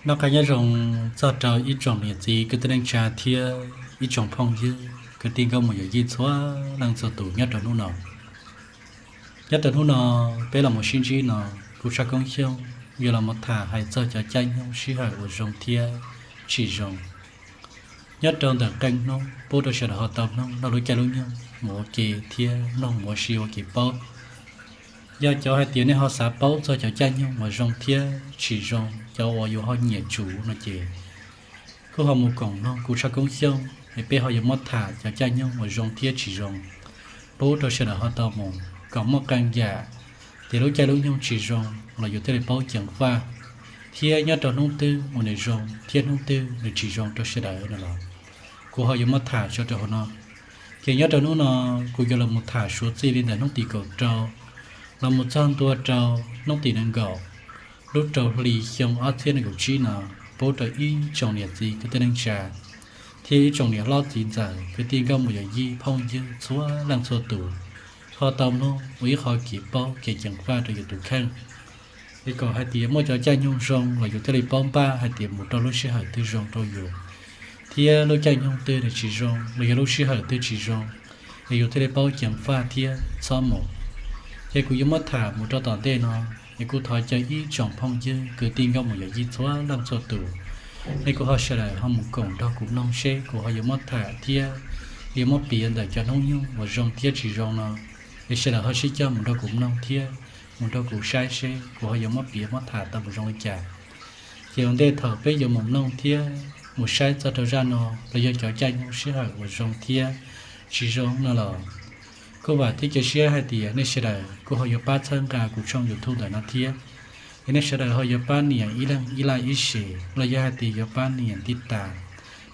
Noj qab nyob zoo txog rau ib tsoom niam txiv kwv tij neej tsa thiab ib tsoom phooj ywg kwv tij nkauj muam yawm yij txhua leej txhua tus nyob rau hnub no. Nyob rau hnub no peb los mus sib ntsib no, kuv Tshaj Koob Xyooj yuav los mus tham hais txog cov caij nyoog sij hawm uas zoo thiab tsis zoo nyob rau ntawm qee hnub pub rau sawv daws ho tau mloog nrog lub caij lub nyoog mus ua ke thiab mloog mus ua si ua kev paub. Yog cov hais tias nej ho xav paub txog cov caij nyoog uas zoo thiab tsis zoo, cov uas yus ho nyiam tsuv no ces kuj ho mus koom mloog kuv Tshaj Koob Xyooj es peb ho yuav muab tham cov caij nyoog uas zoo thiab tsis zoo pub rau sawv daws ho tau mus koom muaj qee yam tias lub caij lub nyoog tsis zoo los yus thiaj li paub ceev faj, thiab nyob rau hnub twg uas nws zoo thiab hnub twg nws tsis zoo rau sawv daws no los kuv ho yuav muab tham tso rau hauv no. Ces nyob rau hnub no kuv yuav los mus tham suav txij li ntawm hnub tim kaum rau los mus txog ntua rau hnub tim nees nkaum lub rau hli xyoo ob txhiab nees nkaum tsib no pub rau ib tsoom niam txiv kwv tij neej tsa thiab ib tsoom niam hlob txiv ntxawm kwv tij nkauj muam yawm yij phooj ywg txhua leej txhua tus ho tau mloog ua ib qho kev paub kev ceev faj rau yus tus kheej. Es kom hais tias muaj cov caij nyoog zoo los yus thiaj li paub npaj hais tias mus rau lub sij hawm twg zoo rau yus, thiab lub caij nyoog twg nws tsis zoo los yog lub sij hawm twg tsis zoo, es yus thiaj li paub ceev faj thiab txhob mus. Ces kuv yuav muab tham mus rau tom ntej no, es kuv thov caw ib tsoom phooj ywg kwv tij nkauj muam yawm yij txhua leej txhua tus, es kuv ho sawv daws ho mus koom nrog kuv mloog seb kuv ho yuav muab tham thiab yuav muab piav ntawm cov hnub nyoog uas zoo thiab tsis zoo no, es sawv daws ho sib coj mus nrog kuv mloog thiab mus nrog kuv saib seb kuv ho yuav muab piav muab tham tau mus zoo li cas. Ces ua ntej thaum peb yuav mus mloog thiab mus saib txog rau zaj no los yog cov caij nyoog sij hawm uas zoo thiab tsis zoo no los kuj vam thiab cia siab hais tias nej sawv daws kuj ho yuav pab txhawb nqa kuv tshooj YouTube ntawm no thiab. Es nej sawv daws ho yuav pab nias ib leeg ib like ib share los yog hais tias yuav pab nias tib tas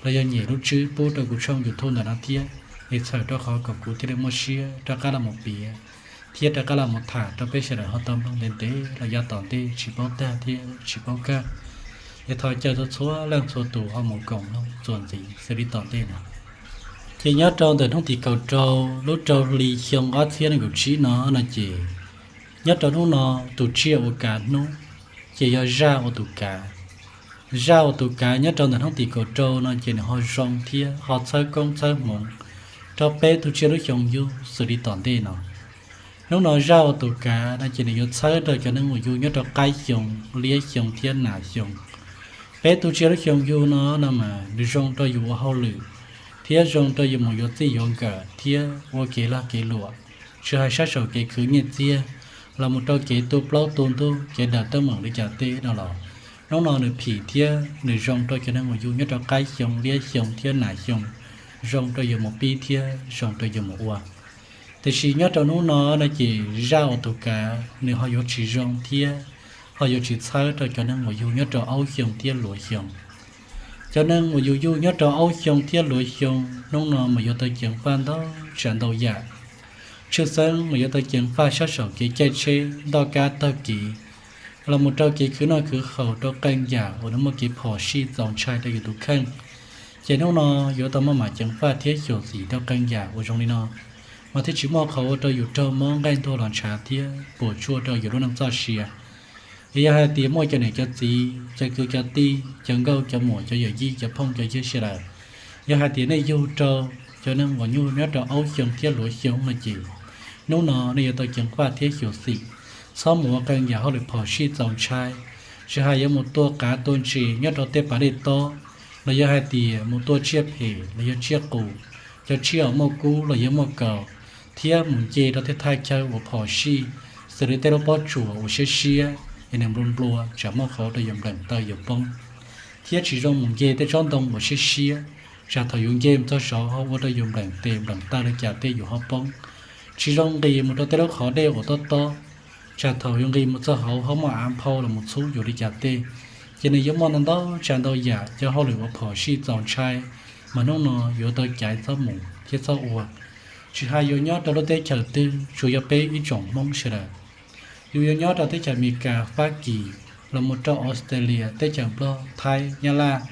los yog nyem lub tswb pub rau kuv tshooj YouTube ntawm no thiab, es txhawm rau qhov kom kuv thiaj li muaj siab rov qab los mus piav thiab rov qab los mus tham rau peb sawv daws ho tau mloog ntev ntev los yav tom ntej tsis paub tag thiab tsis paub kawg. Es thov caw txhua txhua leej txhua tus ho mus koom mloog txuas ntxiv xws li tom ntej no. Ces nyob rau ntawm hnub tim kaum rau lub rau hli xyoo ob txhiab nees nkaum tsib no no ces nyob rau hnub no tus tsiaj uas kav hnub ces yog zaj uas tus kav. Zaj uas tus kav nyob rau ntawm hnub tim kaum rau no ces nws ho zoo thiab ho txhawb koob txhawb hmoov rau peb tug tsiaj lub xyoo yug xws li tom ntej no. Hnub no zaj uas tus kav no ces nws yuav txhawb rau cov neeg uas yug nyob rau qaib xyoo, liab xyoo thiab nas xyoo. Peb tug tsiaj lub xyoo yug no no mas nws zoo rau yus ua hauj lwm thiab zoo rau yus mus yuav txij yuav nkawm thiab ua kev lag kev luam, tsis hais sab saum kev khwv nyiaj txiag los mus rau kev tu plaub tu ntug, kev daws teeb meem li cas tej no los hnub no nws phim thiab nws zoo rau cov neeg uas yug nyob rau qaib xyoo, liab xyoo thiab nas xyoo, zoo rau yus mus pib thiab zoo rau yus mus ua. Tiam sis nyob rau hnub no no ces zaj uas tus kav nws ho yuav tsis zoo thiab ho yuav tsis txhawb rau cov neeg uas yug nyob rau aub xyoo thiab luav xyoo. Cov neeg uas yus yug nyob rau aub xyoo thiab luav xyoo hnub no mas yuav tau ceev faj ntau tsav ntau yam. Tshwj xeeb mas yuav tau ceev faj sab saum kev caij tsheb, ntoj kab taug kev, los mus rau kev khwv noj khwv haus rau qee yam uas nws muaj kev phom sij txaus ntshai rau yus tus kheej. Ces hnub no yuav tau muaj mam ceev faj thiab xyuam xim rau qee yam uas zoo li no, mas thiaj tsis muaj qhov ua rau yus raug mob nqaij ntuag los ntshav thiab puas tsuaj rau yus lub neej txoj sia. Es yog hais tias muaj cov niam cov txiv, cov kwv cov tij, cov nkauj cov muam, cov yawm yij, cov phooj cov ywg sawv daws, yog hais tias nej yug rau cov neeg uas yug nyob rau aub xyoo thiab luav xyoo no ces hnub no nej yuav tau ceev faj thiab xyuam xim, txhob mus ua qee yam hauj lwm phom sij txaus ntshai, tsis hais yuav mus tua qav tua ntses nyob rau tej pas dej tob, los yog hais tias mus tua tsiaj phem los yog tsiaj qus, cov tsiaj uas muaj kub los yog muaj kaus, thiab mus nce rau tej thaj chaw uas phom sij xws li tej lub pob tsuas uas siab siab es nws nplua nplua tsam muaj qhov rau yus npleem taw yus poob, thiab tsis zoo mus nce tej tsob ntoo uas siab siab, tsam thaum yus nce mus txog saud ho ua rau yus npleem tes npleem taw li cas tej yus ho poob. Tsis zoo nqis mus rau tej lub qhov dej uas tob tob, tsam thaum yus nqis mus txog hauv ho muaj av nphau los mus txhub yus li cas tej. Ces nws yuav muaj ntau ntau tsav ntau yam cov hauj lwm uas phom sij txaus ntshai, mas hnub no yuav tau caiv txhob mus thiab txhob ua. Tsis hais yuav nyob rau lub teb chaws twg, tsuas yog peb ib tsoom Hmoob sawv daws, yus yuav nyob rau teb chaws Amelikas, Fab Kis, los mus rau Australia, teb chaws Nplog, Thaib, Nyab Laj,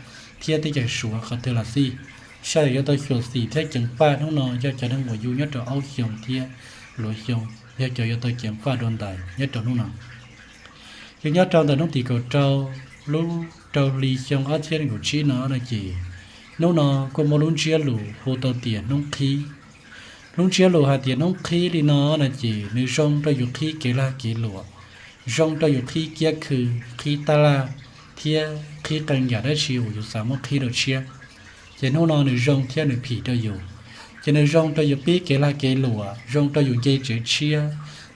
thiab teb chaws Suav qhov twg los xij, sawv daws yuav tau xyuam xim thiab ceev faj hnub no yog cov neeg uas yug nyob rau aub xyoo thiab luav xyoo, yog cov yuav tau ceev faj dua ntais nyob rau hnub no. Yog nyob rau ntawm hnub tim kaum rau lub rau hli xyoo ob txhiab nees nkaum tsib no no ces hnub no kuj muaj lub ntsiab lus hu tau tias hnub qhib. Lub ntsiab lus hais tias hnub qhib li no no ces nws zoo rau yus qhib kev lag kev luam, zoo rau yus qhib kiab khw, qhib tab laj, thiab qhib qee yam dab tsi uas yus xav muab qhib rau tshiab. Ces hnub no nws zoo thiab nws phim rau yus. Ces nws zoo rau yus pib kev lag kev luam, zoo rau yus nce tsev tshiab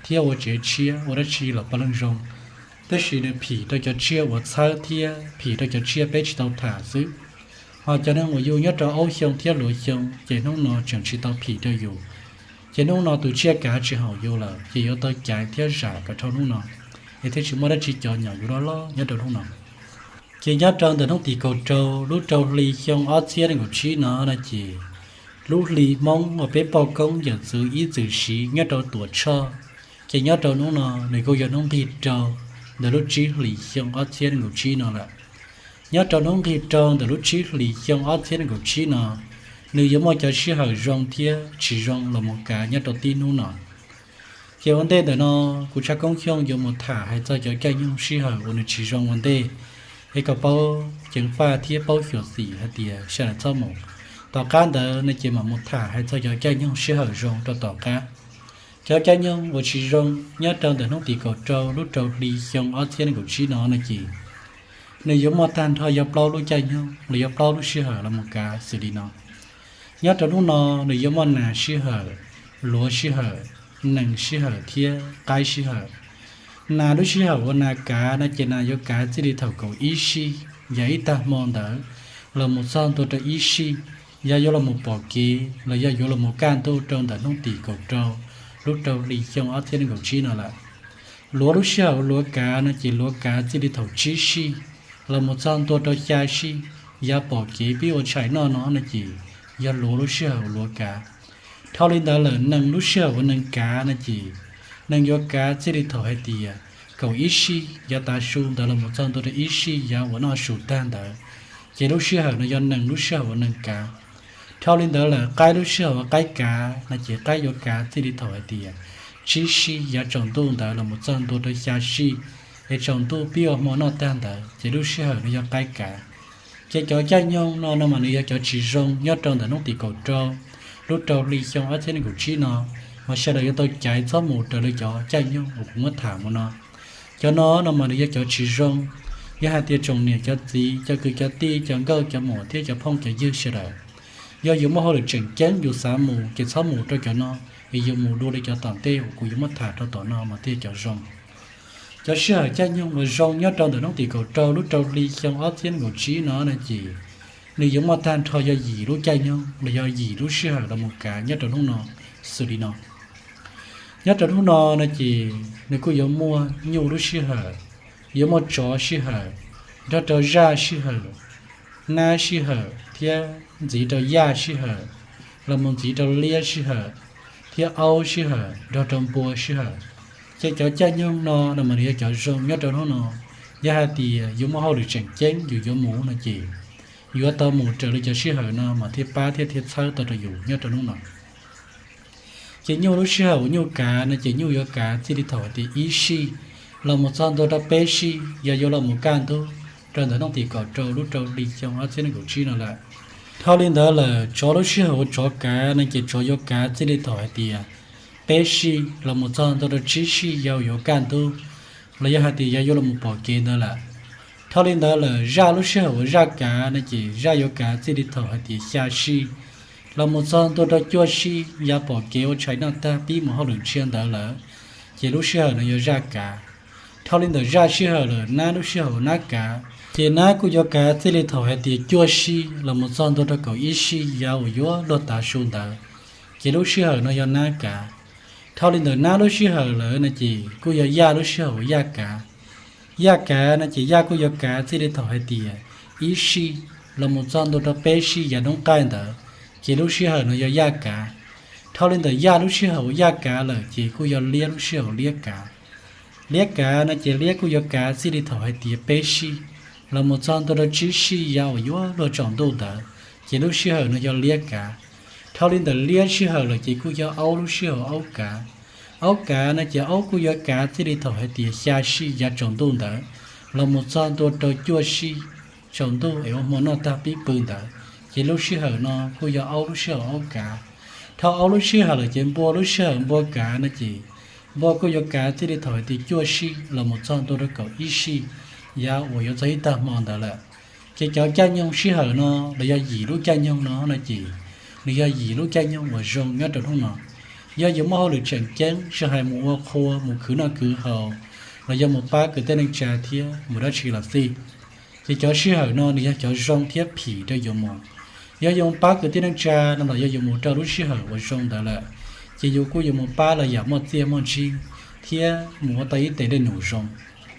thiab ua tsev tshiab ua dab tsi los puav leej zoo. Tab sis nws phim rau cov tsiaj uas txhawb thiab phim rau cov tsiaj peb tsis tau tham xwb. Ho cov neeg uas yug nyob rau aub xyoo thiab hluav xyoo ces hnub no tseem tsis tau phim rau yus. Ces hnub no tus tsiaj kav tsis haum yus lawm ces yuav tau caiv thiab zam kom dhau hnub no, es thiaj tsis muaj dab tsi cov nyom yus loj loj nyob rau hnub no. Ces nyob rau ntawm hnub tim kaum rau lub rau hli xyoo ob txhiab nees nkaum tsib no no ces lub hli Hmoob uas peb poj koob yawm txwv ib txwm siv nyob rau Tuam Tshoj, ces nyob rau hnub no nws kuj yog hnub nqig rau ntawm lub tsib hlis xyoo ob txhiab nees nkaum tsib no lawm. Nyob rau hnub nqig rau ntawm lub tsib hlis xyoo ob txhiab nees nkaum tsib no, nws yuav muaj cov sij hawm zoo thiab tsis zoo los mus kav nyob rau tib hnub no. Ces ua ntej ntawm no, kuv Tshaj Koob Xyooj yuav mus tham hais txog cov caij nyoog sij hawm uas nws tsis zoo ua ntej, es kom paub ceev faj thiab paub xyuam xim hais tias sawv daws txhob mus. Tom qab ntawd no ces mam mus tham hais txog cov caij nyoog sij hawm zoo rau tom qab. Cov caij nyoog uas tsis zoo nyob rau ntawm hnub tim kaum rau lub rau hli xyoo ob txhiab nees nkaum tsib no no ces nws yuav muaj tag nrho yog plaub lub caij nyoog los yog plaub lub sij hawm los mus kav xws li no. Nyob rau hnub no nws yuav muaj nas sij hawm, luav sij hawm, nees sij hawm thiab qaib sij hawm. Nas lub sij hawm uas nas kav no ces nas yuav kav txij li thaum kaum ib sij yav ib tag hmo ntawd los mus txog ntua rau ib sij yav yuav los mus pom kev los yog yuav los mus kaj ntug rau ntawm hnub tim kaum rau lub rau hli xyoo ob txhiab nees nkaum tsib no lawm. Luav lub sij hawm uas luav kav no ces luav kav txij li thaum tsib sij los mus txog ntua rau xya sij yav pom kev pib ua tshais noj no no ces yog luav lub sij hawm uas luav kav. Dhau li ntawd lawm nees lub sij hawm uas nees kav no ces nees yuav kav txij li thaum hais tias kaum ib sij yav tav su ntawd los mus txog ntua rau ib sij yav uas noj su tag ntawd, ces lub sij hawm no yog nees lub sij hawm uas nees kav. Dhau li ntawd lawm qaib lub sij hawm uas qaib kav no ces qaib yuav kav txij li thaum hais tias tsib sij yav tsaus ntuj ntawd los mus txog ntua rau xya sij es tsaus ntuj pib ua hmo noj tag ntawd ces lub sij hawm no yog qaib kav. Ces cov caij nyoog no no mas nws yog cov tsis zoo nyob rau ntawm hnub tim kaum rau lub rau hli xyoo ob txhiab nees nkaum tsib no, mas sawv daws yuav tau caiv txhob mus raws li cov caij nyoog uas kuv muab tham mus no. Cov no no mas nws yog cov tsis zoo. Yog hais tias tsoom niam cov txiv, cov kwv cov tij, cov nkauj cov muam thiab cov phooj cov ywg sawv daws, yog yus muaj hauj lwm tseem ceeb yus xav mus ces txhob mus rau cov no, es yus mus dua li cov tom ntej uas kuv yuav muab tham rau tom no mas thiaj cov zoo. Cov sij hawm caij nyoog uas zoo nyob rau ntawm hnub tim kaum rau lub rau hli xyoo ob txhiab nees nkaum tsib no no ces nws yuav muaj tag nrho yog yim lub caij nyoog los yog yim lub sij hawm los mus kav nyob rau hnub no xws li no. Nyob rau hnub no no ces nws kuj yuav muaj nyuj lub sij hawm, yuav muaj tsov sij hawm, nrog rau zaj sij hawm, nab sij hawm thiab ntxiv rau yaj sij hawm, los mus ntxiv rau liab sij hawm, thiab aub sij hawm nrog rau npua sij hawm. Ces cov caij nyoog no no mas nws yog cov zoo nyob rau hnub no. Yog hais tias yus muaj hauj lwm tseem ceeb yus yuav mus no ces yuav tau mus raws li cov sij hawm no mas thiaj pab thiab thiaj txhawb tau rau yus nyob rau hnub no. Ces nyuj lub sij hawm uas nyuj kav no ces nyuj yuav kav txij li thaum hais tias ib sij los mus txog ntua rau peb sij yog yuav los mus kaj ntug rau ntawm hnub tim kaum rau lub rau hli xyoo ob txhiab nees nkaum tsib no lawm. Dhau li ntawd lawm tsov lub sij hawm uas tsov kav no ces tsov yuav kav txij li thaum hais tias peb sij los mus txog ntua rau tsib sij yog yuav kaj ntug los yog hais tias yog yuav los mus pom kev ntawd lawm. Dhau li ntawd lawm zaj lub sij hawm uas zaj kav no ces zaj yuav kav txij li thaum hais tias xya sij los mus txog ntua rau cuaj sij yav pom kev ua tshais noj tag pib mus hauj lwm ntsiag ntawd lawm, ces lub sij hawm no yog zaj kav. Dhau li ntawm zaj sij hawm lawm nab lub sij hawm uas nab kav, ces nab kuj yuav kav txij li thaum hais tias cuaj sij los mus txog ntua rau kaum ib sij yav uas yuav luag tav su ntawd, ces lub sij hawm no yog nab kav. Dhau li ntawm nab lub sij hawm lawm no ces kuj yog yaj lub sij hawm uas yaj kav. Yaj kav no ces yaj kuj yuav kav txij li thaum hais tias ib sij los mus txog ntua rau peb sij yav noob qaij ntawd, ces lub sij hawm no yog yaj kav. Dhau li ntawm yaj lub sij hawm uas yaj kav lawm ces kuj yog liab lub sij hawm uas liab kav. Liab kav no ces liab kuj yuav kav txij li thaum hais tias peb sij los mus txog ntua rau tsib sij yav uas yuav luag tsaus ntuj ntawd, ces lub sij hawm no yog liab kav. Dhau li ntawm liab sij hawm lawm ces kuj yog aub lub sij hawm aub kav. Aub kav no ces aub kuj yuav kav txij li thaum hais tias xya sij yav tsaus ntuj ntawd, los mus txog ntua rau cuaj sij tsaus ntuj es ua hmo noj tag pib pw ntawd, ces lub sij hawm no kuj yog aub lub sij hawm aub kav. Dhau aub lub sij hawm lawm ces npua lub sij hawm npua kav no ces npua kuj yuav kav txij li thaum hais tias cuaj sij los mus txog ntua rau kaum ib sij, yav uas yuav txog ib tag hmo ntawd lawm. Ces cov caij nyoog sij hawm no los yog yim lub caij nyoog no no ces nws yog yim lub caij nyoog uas zoo nyob rau hnub no. Yog yuav muaj hauj lwm tseem ceeb tsis hais mus ua qhua mus khwv noj khwv haus los yog mus pab kwv tij neej tsa thiab mus dab tsi los xij, ces cov sij hawm no nws yog cov zoo thiab phim rau yus mus. Yog yus pab kwv tij neej tsa no los yog yus mus rau lub sij hawm uas zoo ntawd lawm, ces yus kuj yuav mus pab lawv yam muaj txiaj muaj ntsig thiab mus ua tau ib tes dej num zoo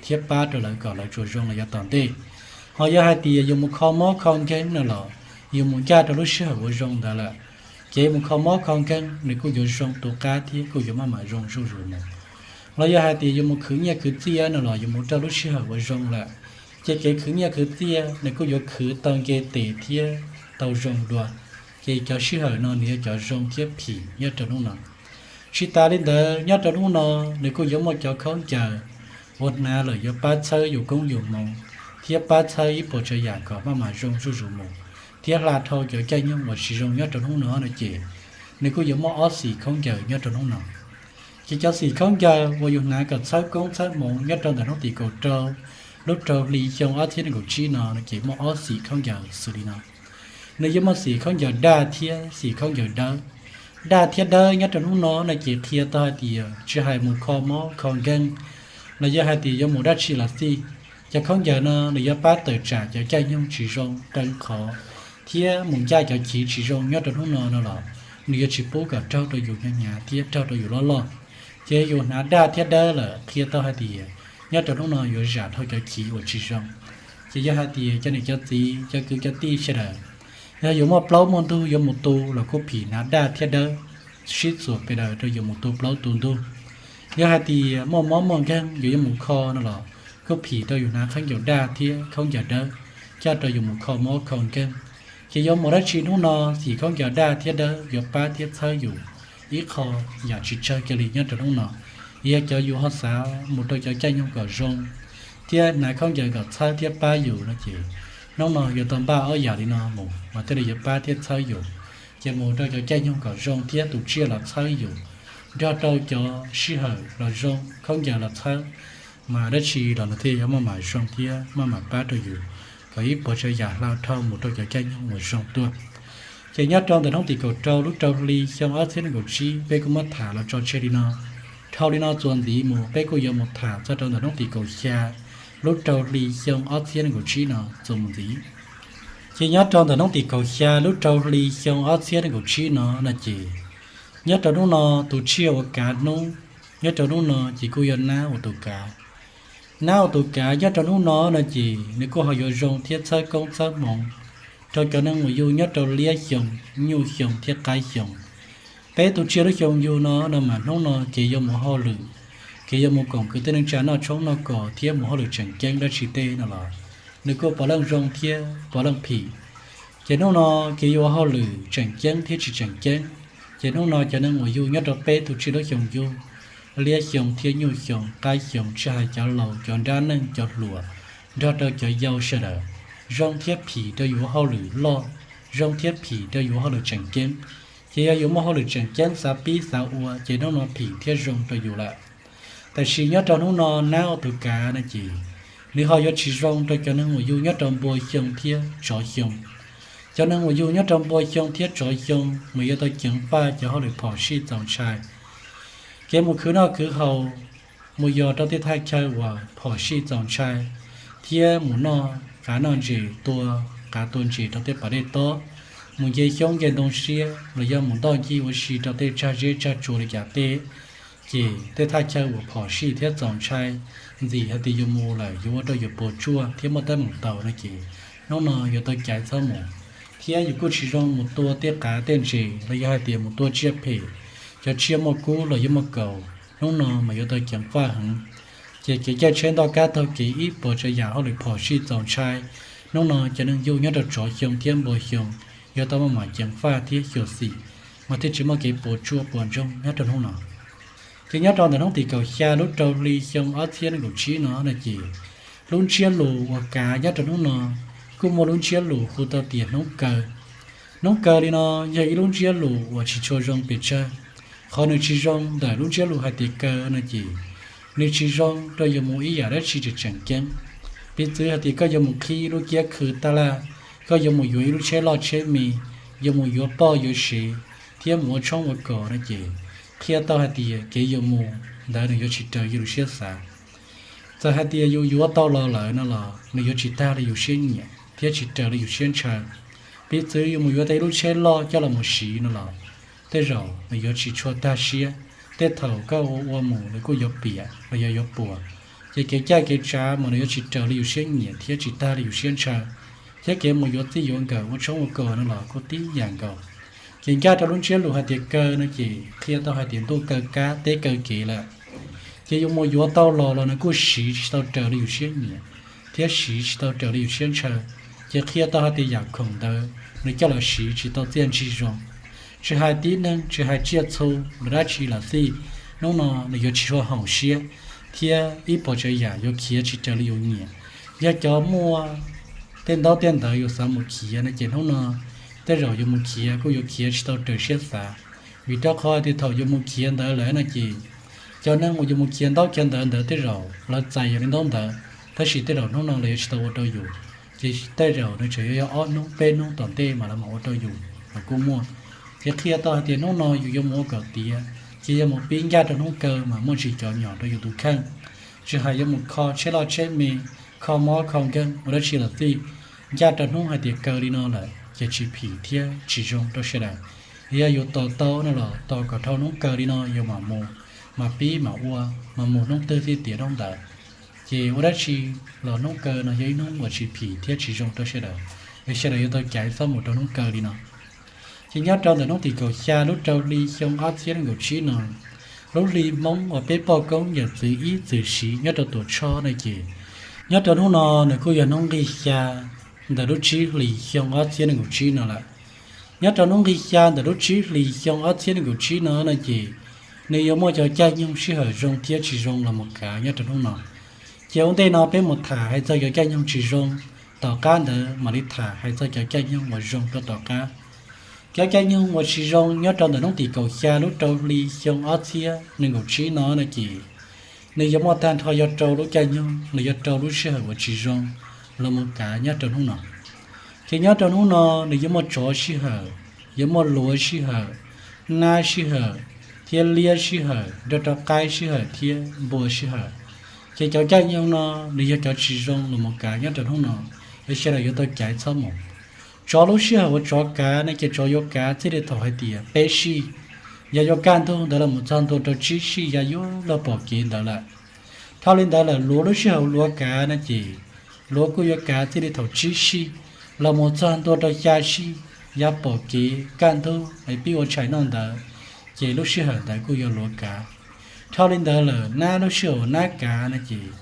thiab pab rau lawv kom lawv tsuas zoo los yav tom ntej. Ho yog hais tias yus mus kho mob kho nkeeg no los yus mus ncaj rau lub sij hawm uas zoo ntawd lawm, ces mus kho mob kho nkeeg nws kuj yuav zoo tu qab thiab kuj yuav maj mam zoo zuj zus mus. Los yog hais tias yus mus khwv nyiaj khwv txiaj no los yus mus rau lub sij hawm uas zoo lawm, ces kev khwv nyiaj khwv txiaj nws kuj yuav khwv tau nce tes thiab tau zoo dua. Ces cov sij hawm no nws yog cov zoo thiab phim nyob rau hnub no. Tsis tas li ntawd nyob rau hnub no nws kuj yuav muaj cov khaub ncaws uas hnav lawm yuav pab txhawb yus koob yus hmoov thiab pab txhawb ib puas tsav yam kom maj mam zoo zuj zus mus thiab hla dhau cov caij nyoog uas tsis zoo nyob rau hnub no no ces nws kuj yuav muaj ob xim khaub ncaws nyob rau hnub no. Ces cov xim khaub ncaws uas yus hnav kom txhawb koob txhawb hmoov nyob rau ntawm hnub tim kaum rau lub rau hli xyoo ob txhiab nees nkaum tsib no no ces muaj ob xim khaub ncaws xws li no. Nws yuav muaj xim khaub ncaws daj thiab xim khaub ncaws dawb. Daj thiab dawb nyob rau hnub no no ces qhia tau hais tias tsis hais mus kho mob kho nkeeg los yog hais tias yuav mus dab tsi los xij, cov khaub ncaws no nws yuav pab tawm tsam cov caij nyoog tsis zoo qee qhov thiab mus ncaj cov chiv tsis zoo nyob rau hnub no no los nws yuav tsis pub kom raug rau yus hnyav hnyav thiab raug rau yus loj loj. Ces yus hnav daj thiab dawb lawm qhia tau hais tias nyob rau hnub no yuav zam dhau cov chiv uas tsis zoo. Ces yog hais tias cov niam cov txiv cov kwv cov tij sawv daws, yog yus muaj plaub muaj ntug yuav mus tu los kuj phim hnav daj thiab dawb sib txuas pes daws rau yus mus tu plaub tu ntug. Yog hais tias muaj mob muaj nkeeg yus yuav mus kho no los kuj phim rau yus hnav khaub ncaws daj thiab khaub ncaws dawb coj rau yus mus kho mob kho nkeeg. Ces yuav mus dab tsi hnub no, xim khaub ncaws daj thiab dawb yuav pab thiab txhawb yus ib qho yam tsis tsawg kiag li nyob rau hnub no. Yog cov yus ho xav mus rau cov caij nyoog kom zoo thiab hnav khaub ncaws kom txhawb thiab pab yus no ces hnub no yuav tau npaj ob yam li no mus mas thiaj li yuav pab thiab txhawb yus. Ces mus rau cov caij nyoog kom zoo thiab tus tsiaj los txhawb yus, nrog rau cov sij hawm los zoo khaub ncaws los txhawb, mas dab tsi los nws thiaj yuav maj mam zoo thiab maj mam pab rau yus kom ib puas tsav yam hla dhau mus rau cov caij nyoog uas zoo tuaj. Ces nyob rau ntawm hnub tim kaum rau lub rau hli xyoo ob txhiab nees nkaum tsib peb kuj muab tham los tso tseg li no. Dhau li no txuas ntxiv mus peb kuj yuav mus tham txog rau ntawm hnub tim kaum xya lub rau hli xyoo ob txhiab nees nkaum tsib no txuas mus ntxiv. Ces nyob rau ntawm hnub tim kaum xya lub rau hli xyoo ob txhiab nees nkaum tsib no no ces nyob rau hnub no tus tsiaj uas kav hnub nyob rau hnub no ces kuj yog nab uas tus kav. Nab uas tus kav nyob rau hnub no no ces nws kuj ho yuav zoo thiab txhawb koob txhawb hmoov rau cov neeg uas yug nyob rau liab xyoo, nyuj xyoo thiab qaib xyoo. Peb tus tsiaj lub xyoo yug no no mas hnub no kev yuav mus hauj lwm, kev yuav mus koom kwv tij neej tsa noj tshoob noj kos thiab mus hauj lwm tseem ceeb dab tsi tej no los nws kuj puav leej zoo thiab puav leej phim. Ces hnub no kev yuav ua hauj lwm tseem ceeb thiab tsis tseem ceeb, ces hnub no cov neeg uas yug nyob rau peb tus tsiaj lub xyoo yug, liab xyoo thiab nyuj xyoo, qaib xyoo, tsis hais cov laus, cov nrab neej, cov hluas, nrog rau cov yau sawv daws, zoo thiab phim rau yus ua hauj lwm loj, zoo thiab phim rau yus ua hauj lwm tseem ceeb. Ces yog yus muaj hauj lwm tseem ceeb xav pib xav ua ces hnub no phim thiab zoo rau yus lawm. Tab sis nyob rau hnub no nab ua tus kav no ces nws ho yuav tsis zoo rau cov neeg uas yug nyob rau npua xyoo thiab tsov xyoo. Cov neeg uas yug nyob rau npua xyoo thiab tsov xyoo mas yuav tau ceev faj cov hauj lwm phom sij txaus ntshai. Kev mus khwv noj khwv haus, mus yos rau tej thaj chaw uas phom sij txaus ntshai, thiab mus noj qav noj ntses, tua qav tua ntses rau tej pas dej tob, mus nce xyoob nce ntoo siab los yog mus ntoj ncig ua si rau tej tsag zeb tsag tsua li cas tej, ces tej thaj chaw uas phom sij thiab txaus ntshai, ntxim hais tias yus mus lawm yuav ua rau yus puas tsuaj thiab muaj teeb meem tau no ces hnub no yuav tau caiv txhob mus. Thiab yus kuj tsis zoo mus tua tej qav tej ntses los yog hais tias mus tua tsiaj phem, cov tsiaj muaj kub los yog muaj kaus, hnub no mas yuav tau ceev faj heev. Ces kev caij tsheb ntoj kab taug kev ib puas tsav yam hauj lwm phom sij txaus ntshai, hnub no cov neeg yug nyob rau tsov xyoo thiab npua xyoo yuav tau maj mam ceev faj thiab xyuam xim, mas thiaj tsis muaj kev puas tsuaj puas ntsoog nyob rau hnub no. Ces nyob rau ntawm hnub tim kaum xya lub rau hli xyoo ob txhiab nees nkaum tsib no no ces Lub ntsiab lus uas kav nyob rau hnub no kuj muaj lub ntsiab lus hu tau tias hnub kaw. Hnub kaw li no yog ib lub ntsiab lus uas tsis tshua zoo pes tsawg. Qhov nws tsis zoo ntawm lub ntsiab lus hais tias kaw no ces nws tsis zoo rau yuav mus ib yam dab tsi tseem tseem ceeb. Piv txwv hais tias koj yuav mus qhib lub kiab khw taj laj, koj yuav mus yuav ib lub tsheb loj tsheb me, yuav mus yuav poj yuav sev, thiab mus ua tshoob ua kos no ces qhia tau hais tias kev yuav mus ntawd nws yuav tsis raws yus lub siab xav. Txawm hais tias yus yuav tau los lawm no los nws yuav tsis tag li yus siab nyiam thiab tsis raws li yus siab ntshaw. Piv txwv yus mus yuav tau ib lub tsheb loj coj los mus siv no los tej zaum nws yuav tsis tshua tag siab. Tej thaum koj ua ua mus nws kuj yuav piam los yog yuav puas, ces kev caj kev tsav mas nws yuav tsis raws li yus siab nyiam thiab tsis tag li yus siab ntshaw. Thiab kev mus yuav txij yuav nkawm ua tshoob ua kos no los kuj tib yam nkaus. Ces ncaj rau lub ntsiab lus hais tias kaw no ces qhia tau hais tias ntuj kaw kab teb kaw kev lawm. Ces yus mus yuav tau los los nws kuj siv tsis tau raws li yus siab nyiam thiab siv tsis tau raws li yus siab ntshaw. Ces qhia tau hais tias yam khoom ntawd nws coj los siv tsis tau txiaj ntsig zoo. Tsis hais tib neeg, tsis hais tsiaj txhu los dab tsi los xij, hnub no nws yuav tsis tshua haum siab thiab ib puas tsav yam yuav khiav tsis raws li yus nyiam. Yog cov muaj tej ntaub tej ntawv yus xav mus khiav no ces hnub no tej zaum yus mus khiav kuj yuav khiav tsis tau raws siab xav. Vim rau qhov tias thaum yus mus khiav ntawd lawm no ces cov neeg uas yus mus khiav ntaub khiav ntawv ntawd tej zaum lawv txais yus li ntaub ntawv, tab sis tej zaum hnub no lawv yuav tsis tau ua rau yus. Ces tej zaum nws tseem yuav yog ob hnub peb hnub tom ntej mas lawv mam ua rau yus los kuj muaj. Ces qhia tau hais tias hnub no yus yuav mus ua kom tiav, ces yuav mus pib ncaj rau hnub kaw mas muaj ntsis cov nyom rau yus tus kheej. Tsis hais yuav mus kho tsheb loj tsheb me, kho mob kho nkeeg ua dab tsi los xij, ncaj rau hnub hais tias kaw li no lawm ces tsis phim thiab tsis zoo rau sawv daws. Yog yus tos tau no los tos kom dhau hnub kaw li no yus mam mus, mam pib mam ua, mam mus hnub twg thiaj tiav hnub ntawd. Ces ua dab tsi los hnub kaw no yog ib hnub uas tsis phim thiab tsis zoo rau sawv daws, es sawv daws yuav tau caiv txhob mus rau hnub kaw li no. Ces nyob rau ntawm hnub tim kaum xya lub rau hli xyoo ob txhiab nees nkaum tsib no, lub hli Hmoob uas peb poj koob yawm txwv ib txwm siv nyob rau Tuam Tshoj no ces nyob rau hnub no nws kuj yog hnub nqig xya ntawm lub tsib hlis xyoo ob txhiab nees nkaum tsib no lawm. Nyob rau hnub nqig xya ntawm lub tsib hlis xyoo ob txhiab nees nkaum tsib no no ces nws yuav muaj cov caij nyoog sij hawm zoo thiab tsis zoo los mus kav nyob rau hnub no. Ces ua ntej no peb mus tham hais txog cov caij nyoog tsis zoo, tom qab ntawd mam li tham hais txog cov caij nyoog uas zoo rau tom qab. Cov caij nyoog uas tsis zoo nyob rau ntawm hnub tim kaum xya lub rau hli xyoo ob txhiab nees nkaum tsib no no ces nws yuav muaj tag nrho yog rau lub caij nyoog los yog rau lub sij hawm uas tsis zoo los mus kav nyob rau hnub no. Ces nyob rau hnub no nws yuav muaj tsov sij hawm, yuav muaj luav sij hawm, nab sij hawm, thiab liab sij hawm nrog rau qaib sij hawm thiab npua sij hawm. Ces cov caij nyoog no nws yog cov tsis zoo los mus kav nyob rau hnub no, es sawv daws yuav tau caiv txhob mus. Tsov lub sij hawm uas tsov kav no ces tsov yuav kav txij li thaum hais tias peb sij, yog yuav kaj ntug ntawd los mus txog ntua rau tsib sij ya yuav luag pom kev ntawd lawm. Dhau li ntawd lawm luav lub sij hawm luav kav no ces luav kuj yuav kav txij li thaum tsib sij los mus txog ntua rau xya sij ya pom kev kaj ntug es pib ua tshais noj ntawd, ces lub sij hawm ntawd kuj yuav luav kav. Dhau li ntawd lawm nab lub sij hawm nab kav no ces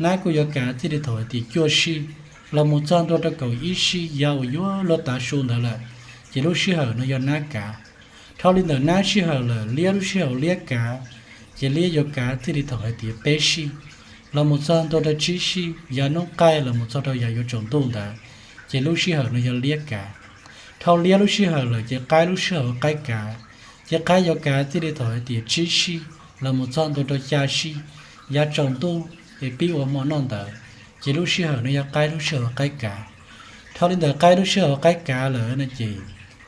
nab kuj yuav kav txij li thaum hais tias cuaj sij los mus txog ntua rau kaum ib sij ya uas yuav luag tav su ntawd lawm, ces lub sij hawm no yog nab kav. Dhau li ntawm nab sij hawm lawm liab lub sij hawm liab kav, ces liab yuav kav txij li thaum hais tias peb sij los mus txog ntua rau tsib sij ya hnub qaij los mus txog rau ya yuav tsaus ntuj ntawd, ces lub sij hawm no yog liab kav. Dhau liab lub sij hawm lawm ces qaib lub sij hawm qaib kav, ces qaib yuav kav txij li thaum hais tias tsib sij los mus txog ntua rau xya sij ya tsaus ntuj es pib ua hmo noj ntawd, ces lub sij hawm no yog qaib lub sij hawm qaib kav. Dhau li ntawm qaib lub sij hawm qaib kav lawm no ces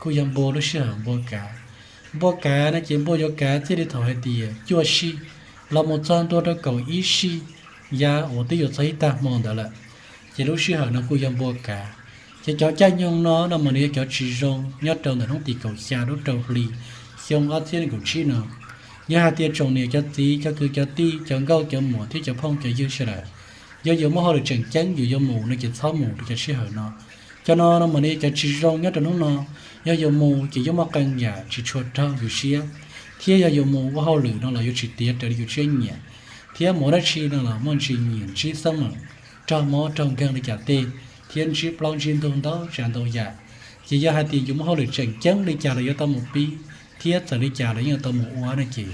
kuj yog npua lub sij hawm npua kav. Npua kav no ces npua yuav kav txij li thaum hais tias cuaj sij los mus txog ntua rau kaum ib sij ya uas twb yuav txog ib tag hmo ntawd lawm, ces lub sij hawm no kuj yog npua kav. Ces cov caij nyoog no no mas nws yog cov tsis zoo nyob rau ntawm hnub tim kaum xya lub rau hli xyoo ob txhiab nees nkaum tsib no. Yog hais tias tsoom niam cov txiv cov kwv cov tij cov nkauj cov muam thiab cov phooj cov ywg sawv daws, yog yuav muaj hauj lwm tseem ceeb yus yuav mus no ces txhob mus rau cov sij hawm no. Cov no no mas nws yog cov tsis zoo nyob rau hnub no. Yog yuav mus ces yuav muaj qee yam tsis tshua raug yus siab, thiab yog yuav mus ua hauj lwm no los yuav tsis tiav raws li yus siab nyiam, thiab mus ua dab tsi no los muaj ntsis nyiam ntsib xeeb meem, raug mob raug nkeeg li cas tej, thiab ntsib plaub ntsib ntug ntau tsav ntau yam. Ces yog hais tias yus muaj hauj lwm tseem ceeb li cas los yuav tau mus pib, thiab txawm li cas los yeej yuav tau mus ua no ces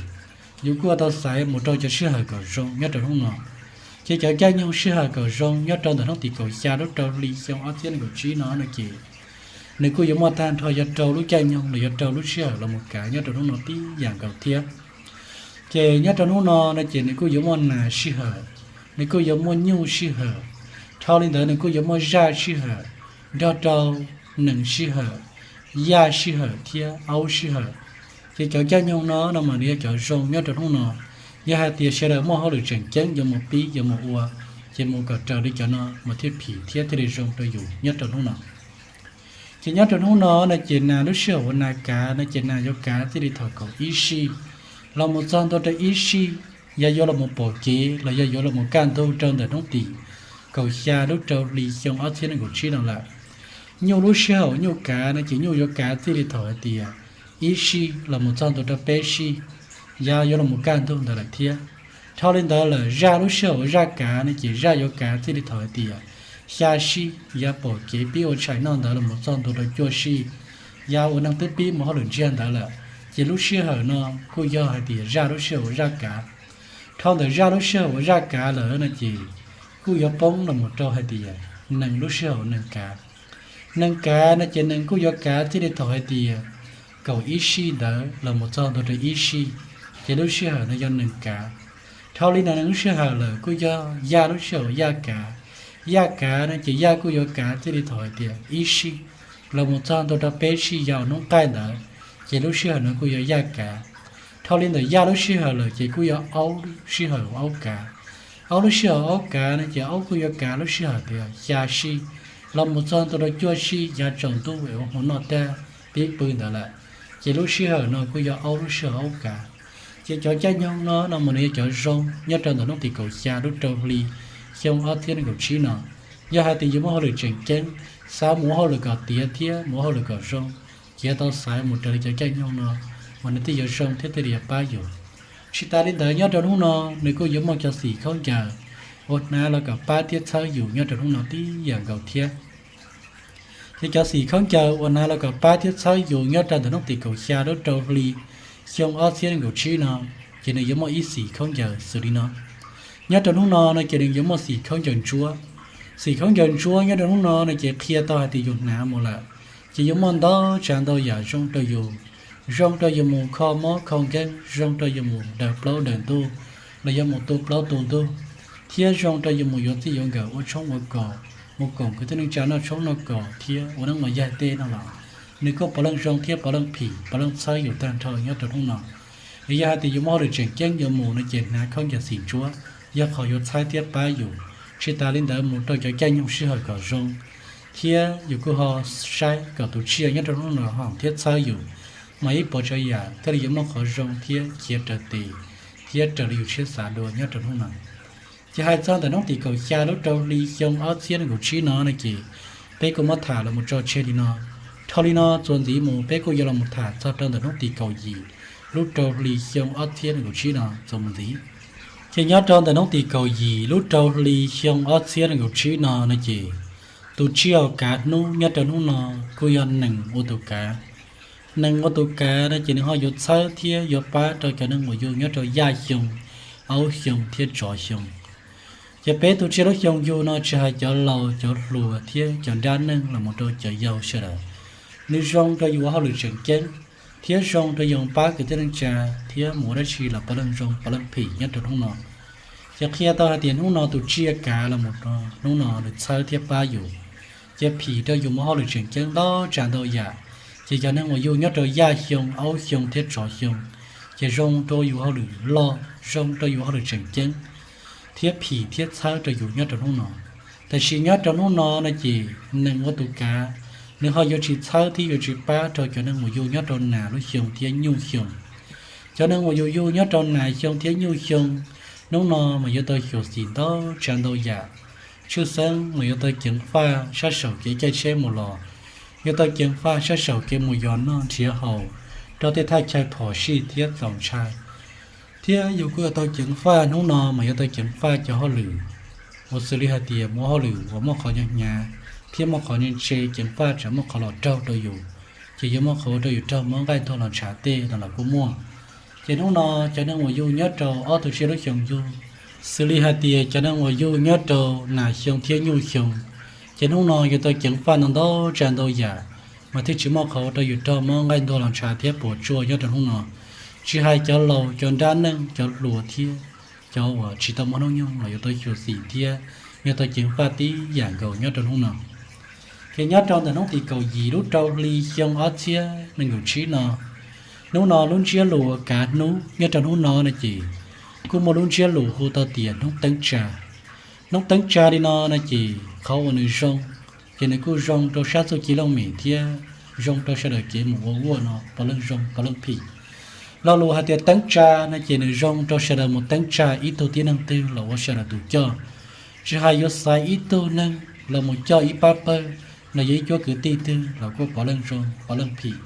yus kuj yuav tau xaiv mus rau cov sij hawm kom zoo nyob rau hnub no. Ces cov caij nyoog sij hawm kom zoo nyob rau ntawm hnub tim kaum xya lub rau hli xyoo ob txhiab nees nkaum tsib no no ces nws kuj yuav muaj tag nrho yog rau lub caij nyoog los yog rau lub sij hawm los mus kav nyob rau hnub no tib yam nkaus thiab. Ces nyob rau hnub no no ces nws kuj yuav muaj nas sij hawm, nws kuj yuav muaj nyuj sij hawm, dhau li ntawd nws kuj yuav muaj zaj sij hawm, nrog rau nees sij hawm, yaj sij hawm thiab aub sij hawm. Ces cov caij nyoog no no mas nws yog cov zoo nyob rau hnub no. Yog hais tias sawv daws muaj hauj lwm tseem ceeb yuav mus pib yuav mus ua, ces mus kom raws li cov no mas thiaj phim thiab thiaj li zoo rau yus nyob rau hnub no. Ces nyob rau hnub no no ces nas lub sij hawm uas nas kav no ces nas yuav kav txij li thaum kaum ib sij los mus txog ntua rau ib sij, yog yuav los mus pom kev los yog yuav los mus kaj ntug rau ntawm hnub tim kaum xya lub rau hli xyoo ob txhiab nees nkaum tsib no lawm. Nyuj lub sij hawm nyuj kav no ces nyuj yuav kav txij li thaum hais tias ib sij los mus txog ntua rau peb sij, yog yuav los mus kaj ntug ntawd lawm thiab. Dhau li ntawd lawm zaj lub sij hawm uas zaj kav no ces zaj yuav kav txij li thaum hais tias xya sij, yog pom kev pib ua tshais noj ntawd los mus txog ntua rau cuaj sij, yog ua neeg twb pib mus hauj lwm ntsiag ntawd lawm, ces lub sij hawm no kuj yog hais tias zaj lub sij hawm uas zaj kav. Dhau ntawm zaj lub sij hawm uas zaj kav lawm no ces kuj yuav poob los mus rau hais tias nees lub sij hawm uas nees kav. Nees kav no ces nees kuj yuav kav txij li thaum hais tias kaum ib sij ntawd los mus txog ntua rau ib sij, ces lub sij hawm no yog nees kav. Dhau li no nees lub sij hawm lawm kuj yog yaj lub sij hawm yaj kav. Yaj kav no ces yaj kuj yuav kav txij li thaum hais tias ib sij los mus txog ntua rau peb sij yog hnub qaij ntawd, ces lub sij hawm no kuj yog yaj kav. Dhau li ntawm yaj lub sij hawm lawm ces kuj yog aub lub sij hawm aub kav. Aub lub sij hawm aub kav no ces aub kuj yuav kav lub sij hawm tias xya sij los mus txog ntua rau cuaj sij yog tsaus ntuj es ua hmo noj tag pib pw ntawd lawm, ces lub sij hawm no kuj yog aub lub sij hawm aub kav. Ces cov caij nyoog no no mas nws yog cov zoo nyob rau ntawm hnub tim kaum xya lub rau hli xyoo ob txhiab nees nkaum tsib no. Yog hais tias yus muaj hauj lwm tseem ceeb, xav mus ua hauj lwm kom tiav thiab mus ua hauj lwm kom zoo, ces yuav tau xaiv mus raws li cov caij nyoog no mas nws thiaj yuav zoo thiab thiaj li yuav pab yus. Tsis tas li ntawd nyob rau hnub no nws kuj yuav muaj cov xim khaub ncaws uas hnav los kom pab thiab txhawb yus nyob rau hnub no tib yam nkaus thiab. Ces cov xim khaub ncaws uas hnav los kom pab thiab txhawb yus nyob rau ntawm hnub tim kaum xya lub rau hli xyoo ob txhiab nees nkaum tsib no, ces nws yuav muaj ib xim khaub ncaws xws li no. Nyob rau hnub no no ces nws yuav muaj xim khaub ncaws ntsuab. Xim khaub ncaws ntsuab nyob rau hnub no no ces qhia tau hais tias yus hnav mus lawm, ces yuav muaj ntau tsav ntau yam zoo rau yus, zoo rau yus mus kho mob kho nkeeg, zoo rau yus mus daws plaub daws ntug los yog mus tu plaub tu ntug, thiab zoo rau yus mus yuav txij yuav nkawm ua tshoob ua kos, mus koom kwv tij neej tsa noj tshoob noj kos thiab ua neeb ua yaig tej no los nws kuj puav leej zoo thiab puav leej phim puav leej txhawb yus tag nrho nyob rau hnub no. Es yog hais tias yus muaj hauj lwm tseem ceeb yuav mus no ces hnav khaub ncaws xim ntsuab yog qhov yuav txhawb thiab pab yus. Tsis tas li ntawd mus rau cov caij nyoog sij hawm kom zoo, thiab yus kuj ho saib kom tus tsiaj nyob rau hnub no haum thiab txhawb yus, mas ib puas tsav yam thiaj li yuav muaj qhov zoo thiab khiav raws tes thiab raws li yus siab xav dua nyob rau hnub no. Ces hais txog ntawm hnub tim kaum xya lub rau hli xyoo ob txhiab nees nkaum tsib no no ces peb kuj muab tham los mus tso tseg li no. Dhau li no txuas ntxiv mus peb kuj yuav los mus tham txog rau ntawm hnub tim kaum yim lub rau hli xyoo ob txhiab nees nkaum tsib no txuas mus ntxiv. Ces nyob rau ntawm hnub tim kaum yim lub rau hli xyoo ob txhiab nees nkaum tsib no no ces tus tsiaj uas kav hnub nyob rau hnub no kuj yog nees ua tus kav. Nees ua tus kav no ces nws ho yuav txhawb thiab yuav pab rau cov neeg uas yug nyob rau yaj xyoo, aub xyoo thiab tsov xyoo. Ces peb tus tsiaj lub xyoo yug no tsis hais cov laus cov hluas thiab cov nrab neeg los mus rau cov yau sawv daws, nws zoo rau yus ua hauj lwm tseem ceeb, thiab zoo rau yus pab kwv tij neej tsa, thiab mus ua dab tsi los puav leej zoo puav leej phim nyob rau hnub no. Ces qhia tau hais tias hnub no tus tsiaj kav los mus rau hnub no nws txhawb thiab pab yus, ces phim rau yus muaj hauj lwm tseem ceeb ntau tsav ntau yam. Ces cov neeg uas yug nyob rau yaj xyoo, aub xyoo thiab tsov xyoo, ces zoo rau yus hauj lwm loj, zoo rau yus hauj lwm tseem ceeb, thiab phim thiab txhawb rau yus nyob rau hnub no. Tab sis nyob rau hnub no no ces nees ua tus kav, nws ho yuav tsis txhawb thiab yuav tsis pab rau cov neeg uas yug nyob rau nas lub xyoo thiab nyuj xyoo. Cov neeg uas yus yug nyob rau nas xyoo thiab nyuj xyoo, hnub no mas yuav tau xyuam xim ntau tsav ntau yam. Tshwj xeeb mas yuav tau ceev faj sab saum kev caij tsheb mus los, yuav tau ceev faj sab saum kev mus yos noj nrhiav haus rau tej thaj chaw phom sij thiab txaus ntshai. Thiab yus kuj yuav tau ceev faj, hnub no mas yuav tau ceev faj cov hauj lwm uas xws li hais tias mus hauj lwm uas muaj qhov nyo hnyav thiab muaj qhov ntse ntse, ceev faj tsam muaj qhov los raug rau yus, ces yuav muaj qhov ua rau yus raug mob nqaij ntuag los ntshav tej no los kuj muaj. Ces hnub no cov neeg uas yug nyob rau ob tug tsiaj lub xyoo yug, Xws li hais tias cov neeg uas yug nyob rau nas xyoo thiab nyuj xyoo, ces hnub no yuav tau ceev faj ntau ntau tsav ntau yam, mas thiaj tsis muaj qhov rau yus raug mob nqaij ntuag los ntshav thiab puas tsuaj nyob rau hnub no. Tsis hais cov laus, cov nrab neej, cov hluas thiab cov uas tsis tau muaj hnub nyoog los yuav tau xyuam xim thiab yuav tau ceev faj tib yam nkaus nyob rau hnub no. Ces nyob rau ntawm hnub tim kaum yim lub rau hli xyoo ob txhiab nees nkaum tsib no, hnub no lub ntsiab lus uas kav hnub nyob rau hnub no no ces kuj muaj lub ntsiab lus hu tau tias hnub teeb tsa. Hnub teeb tsa li no no ces qhov uas nws zoo, ces nws kuj zoo rau sab txuj ci looj mem thiab zoo rau sawv daws kev mus ua vuaj no puav leej zoo puav leej phim. Lo lus hais tias teeb tsa no ces nws zoo rau sawv daws mus teeb tsa ib tug tib neeg twg los ua sawv daws tus coj. Tsis hais yuav xaiv ib tug neeg los mus coj ib pab pawg, los yog ib cuab kwv tij twg los kuj puav leej zoo puav leej phim.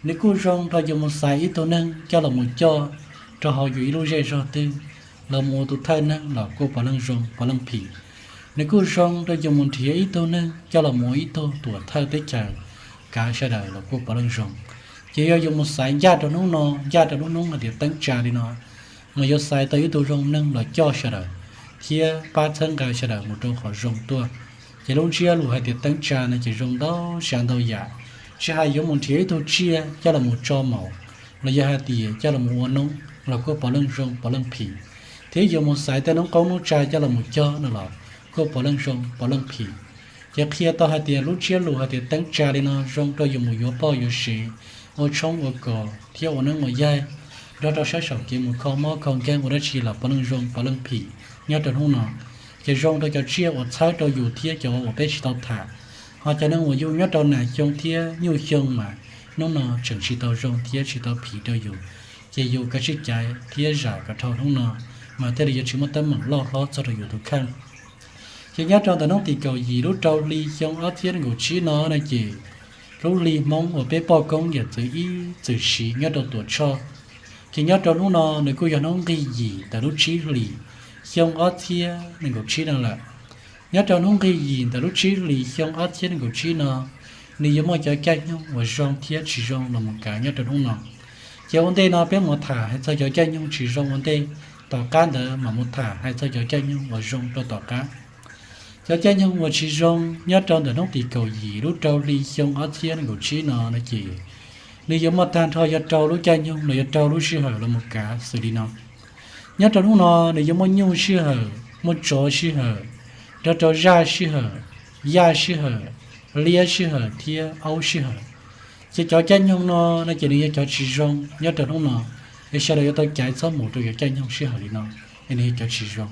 Nws kuj zoo rau yus mus xaiv ib tug neeg coj los mus coj rau hauv yus ib lub zej zog twg, los mus ua tus thawj neeg los kuj puav leej zoo puav leej phim. Nws kuj zoo rau yus mus nrhiav ib tug neeg coj los mus ua ib tug tuam thawj teb chaws kav sawv daws los kuj puav leej zoo. Ces yog yus mus xaiv ncaj rau hnub no, ncaj rau lub hnub hais tias teeb tsa li no, mas yuav xaiv tau ib tug zoo neeg los coj sawv daws thiab pab txhawb nqa sawv daws mus rau qhov zoo tuaj. Ces lub ntsiab lus hais tias teeb tsa no ces zoo ntau tsav ntau yam. Tsis hais yuav mus nrhiav ib tug tsiaj coj los mus tso maum, los yog hais tias coj los mus ua noob los kuj puav leej zoo puav leej phim, thiab yuav mus xaiv tej noob qoob noob tsa coj los mus cog no los kuj puav leej zoo puav leej phim. Ces qhia tau hais tias lub ntsiab lus hais tias teeb tsa li no zoo rau yus mus yuav poj yuav sev, ua tshoob ua kos thiab ua neeb ua yaig, nrog rau sab saum kev mus kho mob kho nkeeg ua dab tsi los puav leej zoo puav leej phim nyob rau hnub no. Ces zoo rau cov tsiaj uas txhawb rau yus thiab cov uas peb tsis tau tham. Ho cov neeg uas yug nyob rau nas xyoo thiab nyuj xyoo mas hnub no tseem tsis tau zoo thiab tsis tau phim rau yus. Ces yus kav tsij caiv thiab zam kom dhau hnub no, mas thiaj li yuav tsis muaj teeb meem loj hlob txog rau yus tus kheej. Ces nyob rau ntawm hnub tim kaum yim lub rau hli xyoo ob txhiab nees nkaum tsib no no ces lub hli Hmoob uas peb poj koob yawm txwv ib txwm siv nyob rau Tuam Tshoj. Ces nyob rau hnub no nws kuj yog hnub nqig yim ntawm lub tsib hlis xyoo ob txhiab nees nkaum tsib no lawm. Nyob rau hnub nqig yim ntawm lub tsib hlis xyoo ob txhiab nees nkaum tsib no, nws yuav muaj cov caij nyoog uas zoo thiab tsis zoo los mus kav nyob rau hnub no. Ces ua ntej no peb mus tham hais txog cov caij nyoog tsis zoo ua ntej, tom qab ntawd mam mus tham hais txog cov caij nyoog uas zoo rau tom qab. Cov caij nyoog uas tsis zoo nyob rau ntawm hnub tim kaum yim lub rau hli xyoo ob txhiab nees nkaum tsib no no ces nws yuav muaj tag nrho yog rau lub caij nyoog los yog rau lub sij hawm los mus kav xws li no. Nyob rau hnub no nws yuav muaj nyuj sij hawm, muaj tsov sij hawm, nrog rau zaj sij hawm, yaj sij hawm, liab sij hawm thiab aub sij hawm. Ces cov caij nyoog no no ces nws yog cov tsis zoo nyob rau hnub no, es sawv daws yuav tau caiv txhob mus rau cov caij nyoog sij hawm li no, es nws yog cov tsis zoo.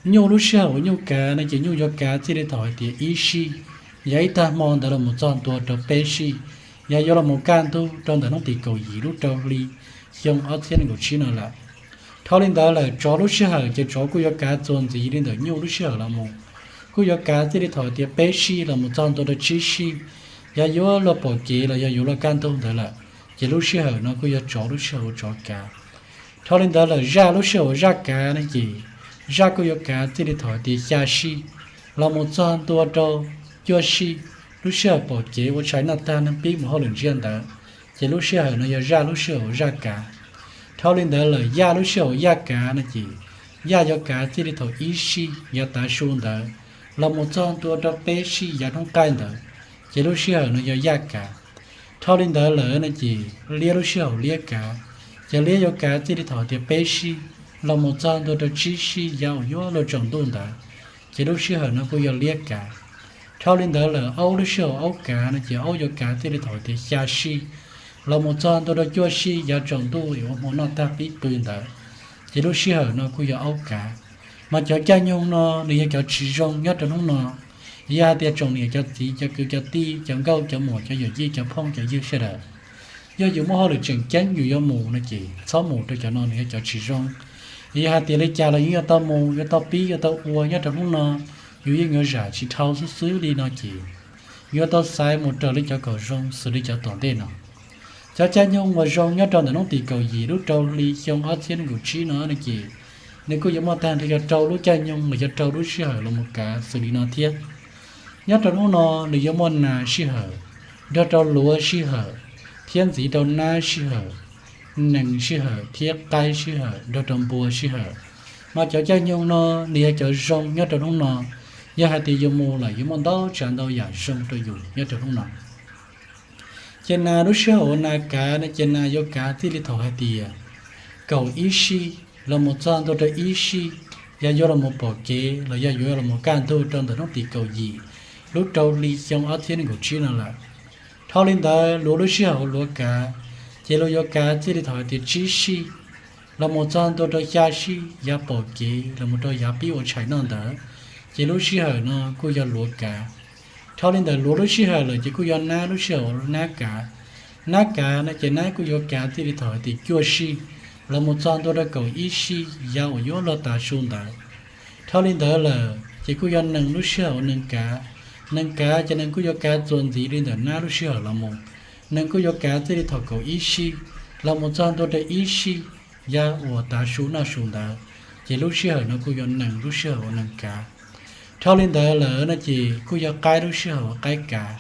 Nyuj lub sij hawm uas nyuj kav no ces nyuj yuav kav txij li thaum hais tias ib sij, yog ib tag hmo ntawd los mus txog ntua rau peb sij, yog yuav los mus kaj ntug rau ntawm hnub tim kaum yim lub rau hli xyoo ob txhiab nees nkaum tsib no lawm. Dhau li ntawd lawm tsov lub sij hawm ces tsov kuj yuav kav txuas ntxiv li ntawm nyuj lub sij hawm los mus, kuj yuav kav txij li thaum hais tias peb sij los mus txog ntua rau tsib sij, yog yuav luag pom kev los yog yuav luag kaj ntug ntawd lawm. Ces lub sij hawm no kuj yog tsov lub sij hawm uas tsov kav. Dhau li ntawd lawm zaj lub sij hawm uas zaj kav no ces zaj kuj yuav kav txij li thaum hais tias xya sij los mus txog ntua rau cuaj sij, lub sij hawm pom kev ua tshais noj tag neeg pib mus hauj lwm ntsiag ntawd, ces lub sij hawm no yog zaj lub sij hawm uas zaj kav. Dhau li ntawd lawm yaj lub sij hawm uas yaj kav no ces yaj yuav kav txij li thaum ib sij yav tav su ntawd los mus txog ntua rau peb sij yav hnub qaij ntawd, ces lub sij hawm no yog yaj kav. Dhau li ntawd lawm no ces liab lub sij hawm liab kav, ces liab yuav kav txij li thaum tias peb sij los mus txog ntua rau tsib sij yav uas yuav luag tsaus ntuj ntawd, ces lub sij hawm no kuj yog liab kav. Dhau li ntawd lawm aub lub sij hawm aub kav no ces aub yuav kav txij li thaum tias xya sij los mus txog ntua rau cuaj sij yav tsaus ntuj es ua hmo noj tag pib pw ntawd, ces lub sij hawm no kuj yog aub kav. Mas cov caij nyoog no nws yog cov tsis zoo nyob rau hnub no. Yog hais tias tsoom niam cov txiv cov kwv cov tij cov nkauj cov muam cov yawm yij cov phooj cov ywg sawv daws, yog yus muaj hauj lwm tseem ceeb yus yuav mus no ces txhob mus rau cov no nws yog cov tsis zoo. Yog hais tias li cas los yeej yuav tau mus yuav tau pib yuav tau ua nyob rau hnub no, yus yeej yuav zam tsis dhau xwb xwb li no ces yuav tau xaiv mus raws li cov kom zoo xws li cov tom ntej no. Cov caij nyoog uas zoo nyob rau ntawm hnub tim kaum yim lub rau hli xyoo ob txhiab nees nkaum tsib no no ces nws kuj yuav muaj tag nrho yog rau lub caij nyoog los yog rau lub sij hawm los mus kav xws li no thiab. Nyob rau hnub no nws yuav muaj nas sij hawm, nrog rau luav sij hawm, thiab ntxiv rau nab sij hawm, nees sij hawm thiab qaib sij hawm nrog rau npua sij hawm. Mas cov caij nyoog no nws yog cov zoo nyob rau hnub no, yog hais tias yus mus lawm yuav muaj ntau tsav ntau yam zoo rau yus nyob rau hnub no. Ces nas lub sij hawm uas nas kav no ces nas yuav kav txij li thaum hais tias kaum ib sij los mus txog ntua rau ib sij, yog yuav los mus pom kev los yog yuav los mus kaj ntug rau ntawm hnub tim kaum yim lub rau hli xyoo ob txhiab nees nkaum tsib no lawm. Dhau li ntawd luav lub sij hawm uas luav kav, ces luav yuav kav txij li thaum hais tias tsib sij los mus txog ntua rau xya sij, yav pom kev los mus rau yav pib ua tshais noj ntawd, ces lub sij hawm no kuj yog luav kav. Dhau li ntawd luav lub sij hawm lawm ces kuj yog nab lub sij hawm uas nab kav. Nab kav no ces nab kuj yuav kav txij li thaum hais tias cuaj sij los mus txog ntua rau kaum ib sij, yav uas yuav luag tav su ntawd. Dhau li ntawd lawm ces kuj yog nees lub sij hawm uas nees kav. Nees kav ces nees kuj yuav kav txuas ntxiv li ntawm nab lub sij hawm los mus. Nees kuj yuav kav txij li thaum kaum ib sij los mus txog ntua rau ib sij, yav uas tav su noj su ntawd, ces lub sij hawm no kuj yog nees lub sij hawm uas nees kav. Dhau li ntawd lawm no ces kuj yog qaib lub sij hawm uas qaib kav.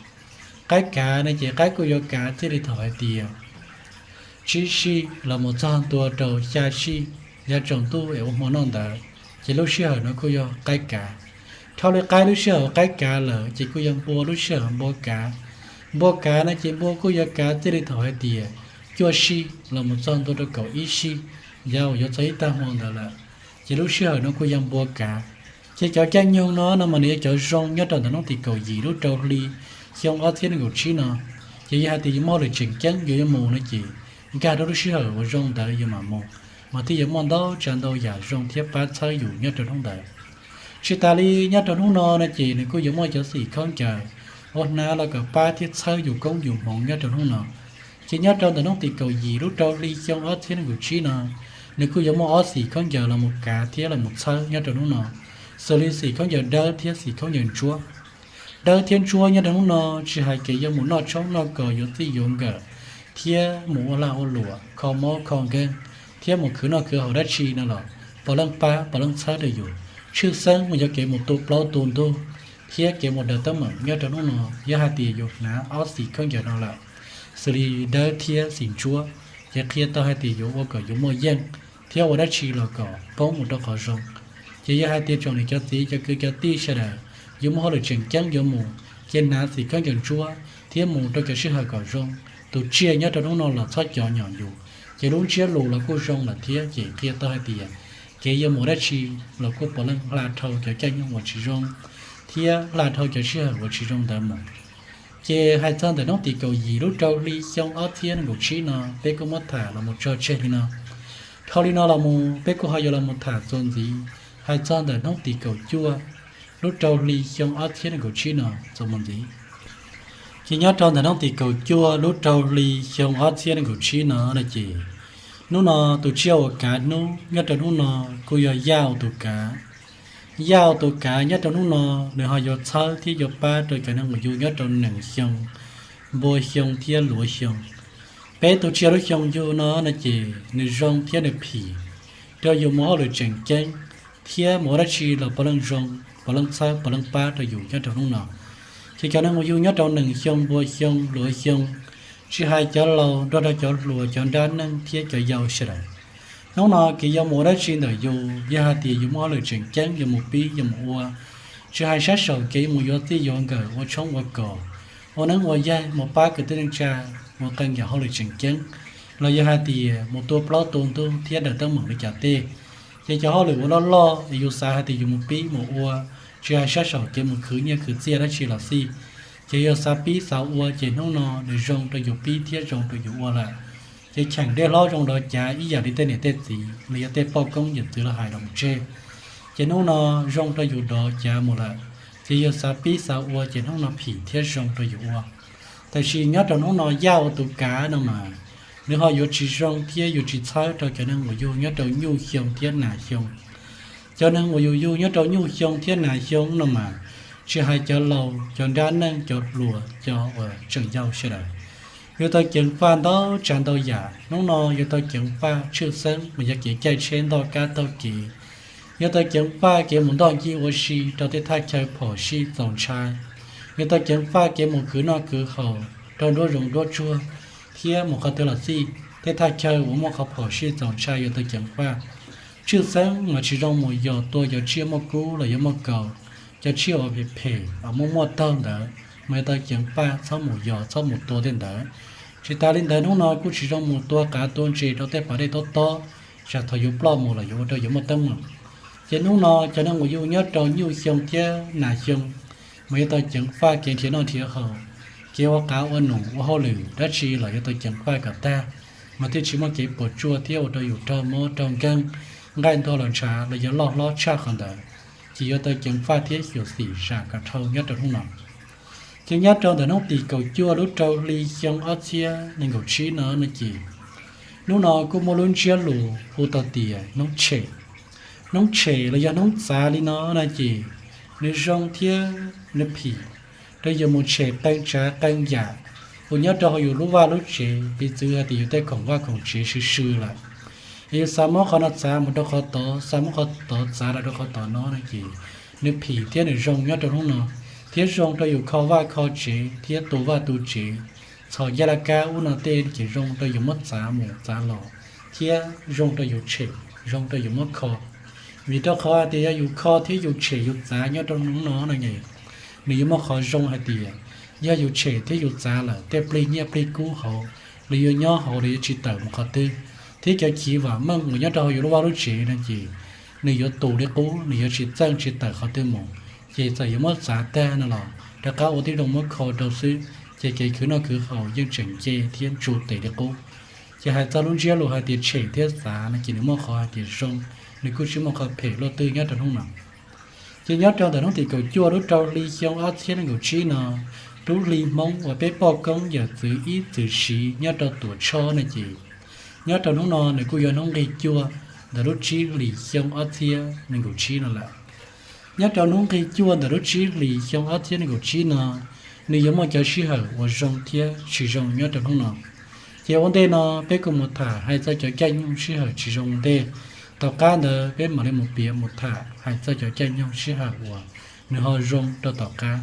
Qaib kav no ces qaib kuj yuav kav txij li thaum hais tias tsib sij los mus txog ntua rau xya sij, yav tsaus ntuj es ua hmo noj ntawd, ces lub sij hawm no kuj yog qaib kav. Dhau li qaib lub sij hawm uas qaib kav lawm ces kuj yog npua lub sij hawm npua kav. Npua kav no ces npua kuj yuav kav txij li thaum hais tias cuaj sij los mus txog ntua rau kaum ib sij, yav uas yuav txog ib tag hmo ntawd lawm, ces lub sij hawm no kuj yog npua kav. Ces cov caij nyoog no no mas nws yog cov zoo nyob rau ntawm hnub tim kaum yim lub rau hli xyoo ob txhiab nees nkaum tsib no. Ces yog hais tias yus muaj hauj lwm tseem ceeb yus yuav mus no ces nkag rau lub sij hawm uas zoo ntawd yus mam mus, mas thiaj yuav muaj ntau tsav ntau yam zoo thiab pab txhawb yus nyob rau hnub ntawd. Tsis tas li nyob rau hnub no no ces nws kuj yuav muaj cov xim khaub ncaws ua hnav los kom pab thiab txhawb yus koob yus hmoov nyob rau hnub no. Ces nyob rau ntawm hnub tim kaum yim lub rau hli xyoo ob txhiab nees nkaum tsib no, nws kuj yuav muaj ob xim khaub ncaws los mus kav thiab los mus txhawb nyob rau hnub no, xws li xim khaub ncaws dawb thiab xim khaub ncaws ntsuab. Dawb thiab ntsuab nyob rau hnub no tsis hais kev yuav mus noj tshoob noj kos yuav txij yuav nkawm, thiab mus ua lag ua luam kho mob kho nkeeg, thiab mus khwv noj khwv haus dab tsi no los puav leej pab puav leej txhawb rau yus. Tshwj xeeb mas yog kev mus tu plaub tu ntug thiab kev mus daws teeb meem nyob rau hnub no, yog hais tias yus hnav ob xim khaub ncaws no lawm, xws li dawb thiab xim ntsuab, ces qhia tau hais tias yuav ua kom yus muaj yeej thiab ua dab tsi los kom poob mus rau qhov zoo. Ces yog hais tias tsoom niam cov txiv cov kwv cov tij sawv daws yuav muaj hauj lwm tseem ceeb yuav mus, ces hnav xim khaub ncaws ntsuab thiab mus rau cov sij hawm kom zoo. Tus tsiaj nyob rau hnub no los txhob cov nyom yus, ces lub ntsiab lus los kuj zoo lawm thiab, ces qhia tau hais tias kev yuav mus dab tsi los kuj puav leej hla dhau cov caij nyoog uas tsis zoo thiab hla dhau cov sij hawm uas tsis zoo ntawd mus. Ces hais txog ntawm hnub tim kaum yim lub rau hli xyoo ob txhiab nees nkaum tsib no peb kuj muab tham los mus tso tseg li no. Dhau li no los mus peb kuj ho yuav los mus tham txuas ntxiv hais txog ntawm hnub tim kaum cuaj lub rau hli xyoo ob txhiab nees nkaum tsib no txuas mus ntxiv. Ces nyob rau ntawm hnub tim kaum cuaj lub rau hli xyoo ob txhiab nees nkaum tsib no no ces hnub no tus tsiaj uas kav hnub nyob rau hnub no kuj yog yaj ua tus kav. Yaj ua tus kav nyob rau hnub no nws ho yuav txhawb thiab yuav pab rau cov neeg uas yug nyob rau nees xyoo, npua xyoo thiab luav xyoo. Peb tus tsiaj lub xyoo yug no no ces nws zoo thiab nws phim rau yus mus hauj lwm tseem ceeb thiab mus ua dab tsi los puav leej zoo, puav leej txhawb puav leej pab rau yus nyob rau hnub no. Ces cov neeg uas yug nyob rau nees xyoo, npua xyoo, luav xyoo, tsis hais cov laus nrog rau cov hluas, cov nrab neej thiab cov yau sawv daws, hnub no kev yuav mus ua dab tsi ntawm yus, yog hais tias yus muaj hauj lwm tseem ceeb yuav mus pib yuav mus ua, tsis hais sab saum kev mus yuav txij yuav nkawm, ua tshoob ua kos, ua neeb ua yaig, mus pab kwv tij neej tsa, mus qee yam hauj lwm tseem ceeb, los yog hais tias mus tua plaub tua ntug thiab daws teeb meem li cas tej, ces cov hauj lwm uas loj loj yus xav hais tias yus mus pib mus ua, tsis hais sab saum kev mus khwv nyiaj khwv txiaj dab tsi los xij, ces yog xav pib xav ua ces hnub no nws zoo rau yus pib thiab zoo rau yus ua lawm. Ces cheem dej hlob zoo dov cav ib yam li tej niam tej txiv los yog tej poj koob yawm txwv los hais los mus tseg, ces hnub no zoo rau yus dov cav mus lawm. Ces yog xav pib xav ua ces hnub no phim thiab zoo rau yus ua. Tab sis nyob rau hnub no yaj ua tus kav no mas, nws ho yuav tsis zoo thiab yuav tsis txhawb rau cov neeg uas yug nyob rau nyuj xyoo thiab nas xyoo. Cov neeg uas yus yug nyob rau nyuj xyoo thiab nas xyoo no mas, tsis hais cov laus, cov nrab neej, cov hluas, cov uas tseem yau sawv daws, yuav tau ceev faj ntau tsav ntau yam. Hnub no yuav tau ceev faj tshwj xeeb mas yog kev caij tsheb ntoj kab taug kev, yuav tau ceev faj kev mus ntoj ncig ua si rau tej thaj chaw phom sij txaus ntshai, yuav tau ceev faj kev mus khwv noj khwv haus rau nruab zoov nruab tsuag, thiab mus qhov twg los xij, tej thaj chaw uas muaj qhov phom sij txaus ntshai yuav tau ceev faj. Tshwj xeeb mas tsis zoo mus yos tua cov tsiaj muaj kub los yog muaj kaus, cov tsiaj uas phem phem uas muaj muaj taug ntawd mas yuav tau ceev faj txhob mus yos txhob mus tua tej ntawd. Tsis tas li ntawd hnub no kuj tsis zoo mus tua qav tua ntses rau tej pas dej tob tob, tsam thaum yus ploj mus los yuav ua rau yus muaj teeb meem. Ces hnub no cov neeg uas yug nyob rau nyuj xyoo thiab nas xyoo mas yuav tau ceev faj kev nrhiav noj nrhiav haus, kev ua qav ua num ua hauj lwm dab tsi los yuav tau ceev faj kom tag, mas thiaj tsis muaj kev puas tsuaj thiab ua rau yus raug mob raug nkeeg, nqaij ntuag los ntshav los yog loj hlob tshaj qhov ntawd. Ces yuav tau ceev faj thiab xyuam xim zam kom dhau nyob rau hnub no. Ces nyob rau ntawm hnub tim kaum cuaj lub rau hli xyoo ob txhiab nees nkaum tsib no no ces, hnub no kuj muaj lub ntsiab lus hu tau tias hnub tshem. Hnub tshem los yog hnub txav li no no ces nws zoo thiab nws phim rau yus mus tshem qee tsav qee yam uas nyob rau hauv yus lub vaj lub tsev, piv txwv hais tias yus tej khoom vaj khoom tsev swb swb lawm, es yus xav muab qhov no txav mus rau qhov tod, xav muab qhov tod txav los rau qhov tod no no ces nws phim thiab nws zoo nyob rau hnub no, thiab zoo rau yus kho vaj kho tsev thiab tu vaj tu tsev, txhos ncaj laj kab ub no tej ces zoo rau yus muab txav mus txav los, thiab zoo rau yus tshem, zoo rau yus muab kho. Vim rau qhov hais tias yog yus kho thiab yus tshem yus txav nyob rau hnub no no ces nws yuav muaj qhov zoo hais tias yog yus tshem thiab yus txav lawm tej plig nyiaj plig kub hauv los yuav nyob hauv los yuav tsis tawm mus qhov twg, thiab cov chiv vam meej uas nyob rau hauv yus lub vaj lub tsev no ces nws yuav tus li qub, nws yuav tsis txeej tsis tawm qhov twg mus. Ces txawm yuav muab txav tag no los rov qab ua tib zoo muab kho rau xwb, ces kev khwv noj khwv haus yeej tseem nce thiab ntsu tes li qub. Ces hais txog lub ntsiab lus hais tias tshem thiab txav no ces nws muaj qhov hais tias zoo, nws kuj tsis muaj qhov phem luaj twg nyob rau hnub no. Ces nyob rau ntawm hnub tim kaum cuaj lub rau hli xyoo ob txhiab nees nkaum tsib no, lub hli Hmoob uas peb poj koob yawm txwv ib txwm siv nyob rau Tuam Tshoj no ces, nyob rau hnub no nws kuj yog hnub nqig cuaj ntawm lub tsib hlis xyoo ob txhiab nees nkaum tsib no lawm. Nyob rau hnub nqig cuaj ntawm lub tsib hlis xyoo ob txhiab nees nkaum tsib no, nws yuav muaj cov sij hawm uas zoo thiab tsis zoo nyob rau hnub no. Ces ua ntej no peb kuj mus tham hais txog cov caij nyoog sij hawm tsis zoo ua ntej, tom qab ntawd peb mam li mus piav mus tham hais txog cov caij nyoog sij hawm uas nws ho zoo rau tom qab.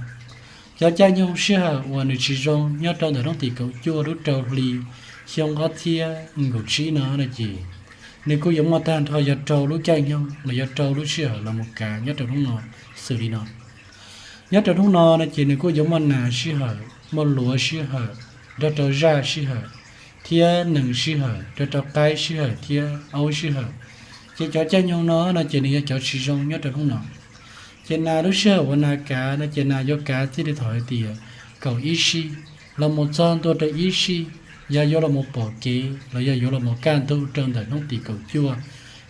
Cov caij nyoog sij hawm uas nws tsis zoo nyob rau ntawm hnub tim kaum cuaj lub rau hli xyoo ob txhiab nees nkaum tsib no no ces, nws kuj yuav muaj tag nrho yog rau lub caij nyoog los yog rau lub sij hawm los mus kav nyob rau hnub no xws li no. Nyob rau hnub no no ces nws kuj yuav muaj nas sij hawm, muaj luav sij hawm, nrog rau zaj sij hawm, thiab nees sij hawm, nrog rau qaib sij hawm thiab aub sij hawm. Ces cov caij nyoog no no ces nws yog cov tsis zoo nyob rau hnub no. Ces nas lub sij hawm uas nas kav no ces nas yuav kav txij li thaum hais tias kaum ib sij los mus txog ntua rau ib sij, yog yuav los mus pom kev los yog yuav los mus kaj ntug rau ntawm hnub tim kaum cuaj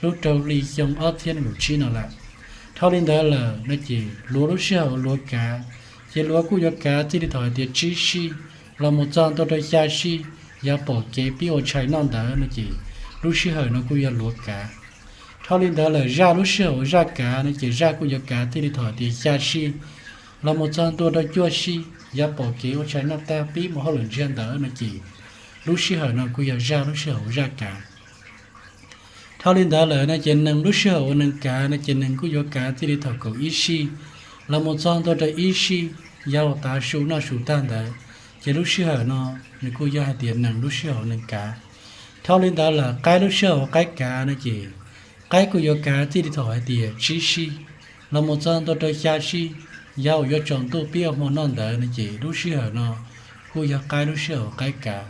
lub rau hli xyoo ob txhiab nees nkaum tsib no lawm. Dhau li ntawd lawm no ces luav lub sij hawm uas luav kav, ces luav kuj yuav kav txij li thaum hais tias tsib sij los mus txog ntua rau xya sij, yog pom kev pib ua tshais noj ntawd no ces lub sij hawm no kuj yog luav kav. Dhau li ntawd lawm zaj lub sij hawm uas zaj kav no ces zaj kuj yuav kav txij li thaum hais tias xya sij los mus txog ntua rau cuaj sij, yog pom kev ua tshais noj tag pib mus hauj lwm ntsiag ntawd no ces lub sij hawm no kuj yog zaj lub sij hawm uas zaj kav. Dhau li ntawd lawm no ces nees lub sij hawm uas nees kav no ces nees kuj yuav kav txij li thaum kaum ib sij los mus txog ntua rau ib sij, yog tav su noj su tag ntawd, ces lub sij hawm no nws kuj yog hais tias nees lub sij hawm uas nees kav. Dhau li ntawd lawm qaib lub sij hawm uas qaib kav no ces qaib kuj yuav kav txij li thaum hais tias tsib sij los mus txog ntua rau xya sij, yog uas yuav tsaus ntuj pib ua hmo noj ntawd no ces lub sij hawm no kuj yog qaib lub sij hawm uas qaib kav.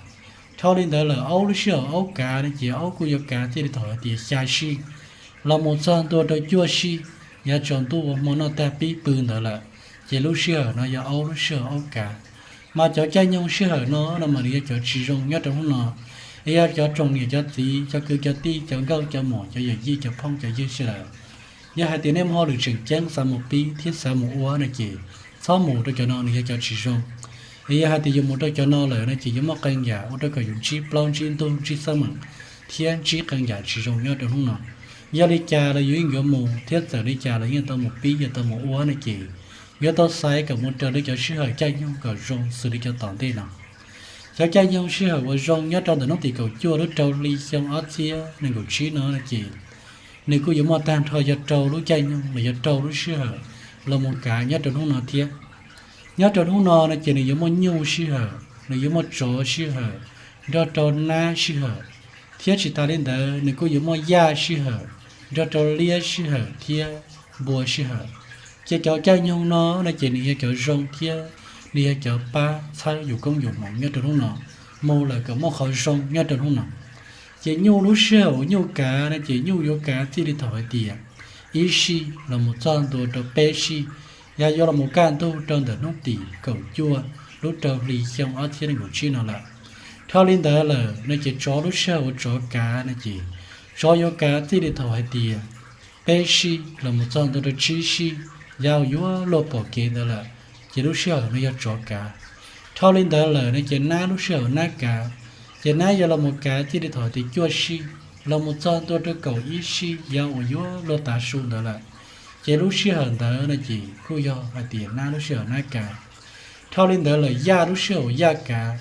Dhau li ntawd lawm aub lub sij hawm aub kav no ces aub kuj yuav kav txij li thaum hais tias xya sij los mus txog ntua rau cuaj sij, yog tsaus ntuj ua hmo noj tag pib pw ntawd lawm, ces lub sij hawm no yog aub lub sij hawm aub kav. Mas cov caij nyoog sij hawm no no mas nws yog cov tsis zoo nyob rau hnub no. Es yog cov tsoom niam cov txiv, cov kwv cov tij, cov nkauj cov muam, cov yawm yij cov phooj cov ywg sawv daws, yog hais tias nej muaj hauj lwm tseem ceeb xav mus pib thiab xav mus ua no ces txhob mus rau cov no, nws yog cov tsis zoo. Es yog hais tias yus mus rau cov no lawm no ces yuav muaj qee yam ua rau kom yus ntsib plaub ntsib ntug ntsib xab meem thiab ntsib qee yam tsis zoo nyob rau hnub no. Yog li cas los yus yeej yuav mus thiab txawm li cas los yeej tau mus pib yuav tau mus ua no ces yuav tau xaiv kom mus raws li cov sij hawm caij nyoog kom zoo xws li cov tom ntej no. Cov caij nyoog sij hawm uas zoo nyob rau ntawm hnub tim kaum cuaj lub rau hli xyoo ob txhiab nees nkaum tsib no no ces nws kuj yuav muaj tag nrho yog rau lub caij nyoog los yog rau lub sij hawm los mus kav nyob rau hnub no thiab. Nyob rau hnub no no ces nws yuav muaj nyuj sij hawm, nws yuav muaj tsov sij hawm, nrog rau nab sij hawm, thiab tsis tas li ntawd nws kuj yuav muaj yaj sij hawm, nrog rau liab sij hawm thiab npua sij hawm. Ces cov caij nyoog no no ces nws yog cov zoo thiab nws yog cov pab txhawb yus koob yus hmoov nyob rau hnub no, mus lawm kom muaj qhov zoo nyob rau hnub no. Ces nyuj lub sij hawm uas nyuj kav no ces nyuj yuav kav txij li thaum hais tias ib sij los mus txog ntua rau peb sij, yog yuav los mus kaj ntug rau ntawm hnub tim kaum cuaj lub rau hli xyoo ob txhiab nees nkaum tsib no lawm. Dhau li ntawd lawm no ces tsov lub sij hawm uas tsov kav no ces tsov yuav kav txij li thaum hais tias peb sij los mus txog ntua rau tsib sij, yog yuav luag pom kev ntawd lawm, ces lub sij hawm no yog tsov kav. Dhau li ntawd lawm no ces nab lub sij hawm nab kav, ces nab yuav los mus kav txij li thaum hais tias cuaj sij los mus txog ntua rau kaum ib sij, yog uas yuav luag tav su ntawd lawm, ces lub sij hawm ntawd no ces kuj yog hais tias nab lub sij hawm nab kav. Dhau li ntawd lawm yaj lub sij hawm yaj kav,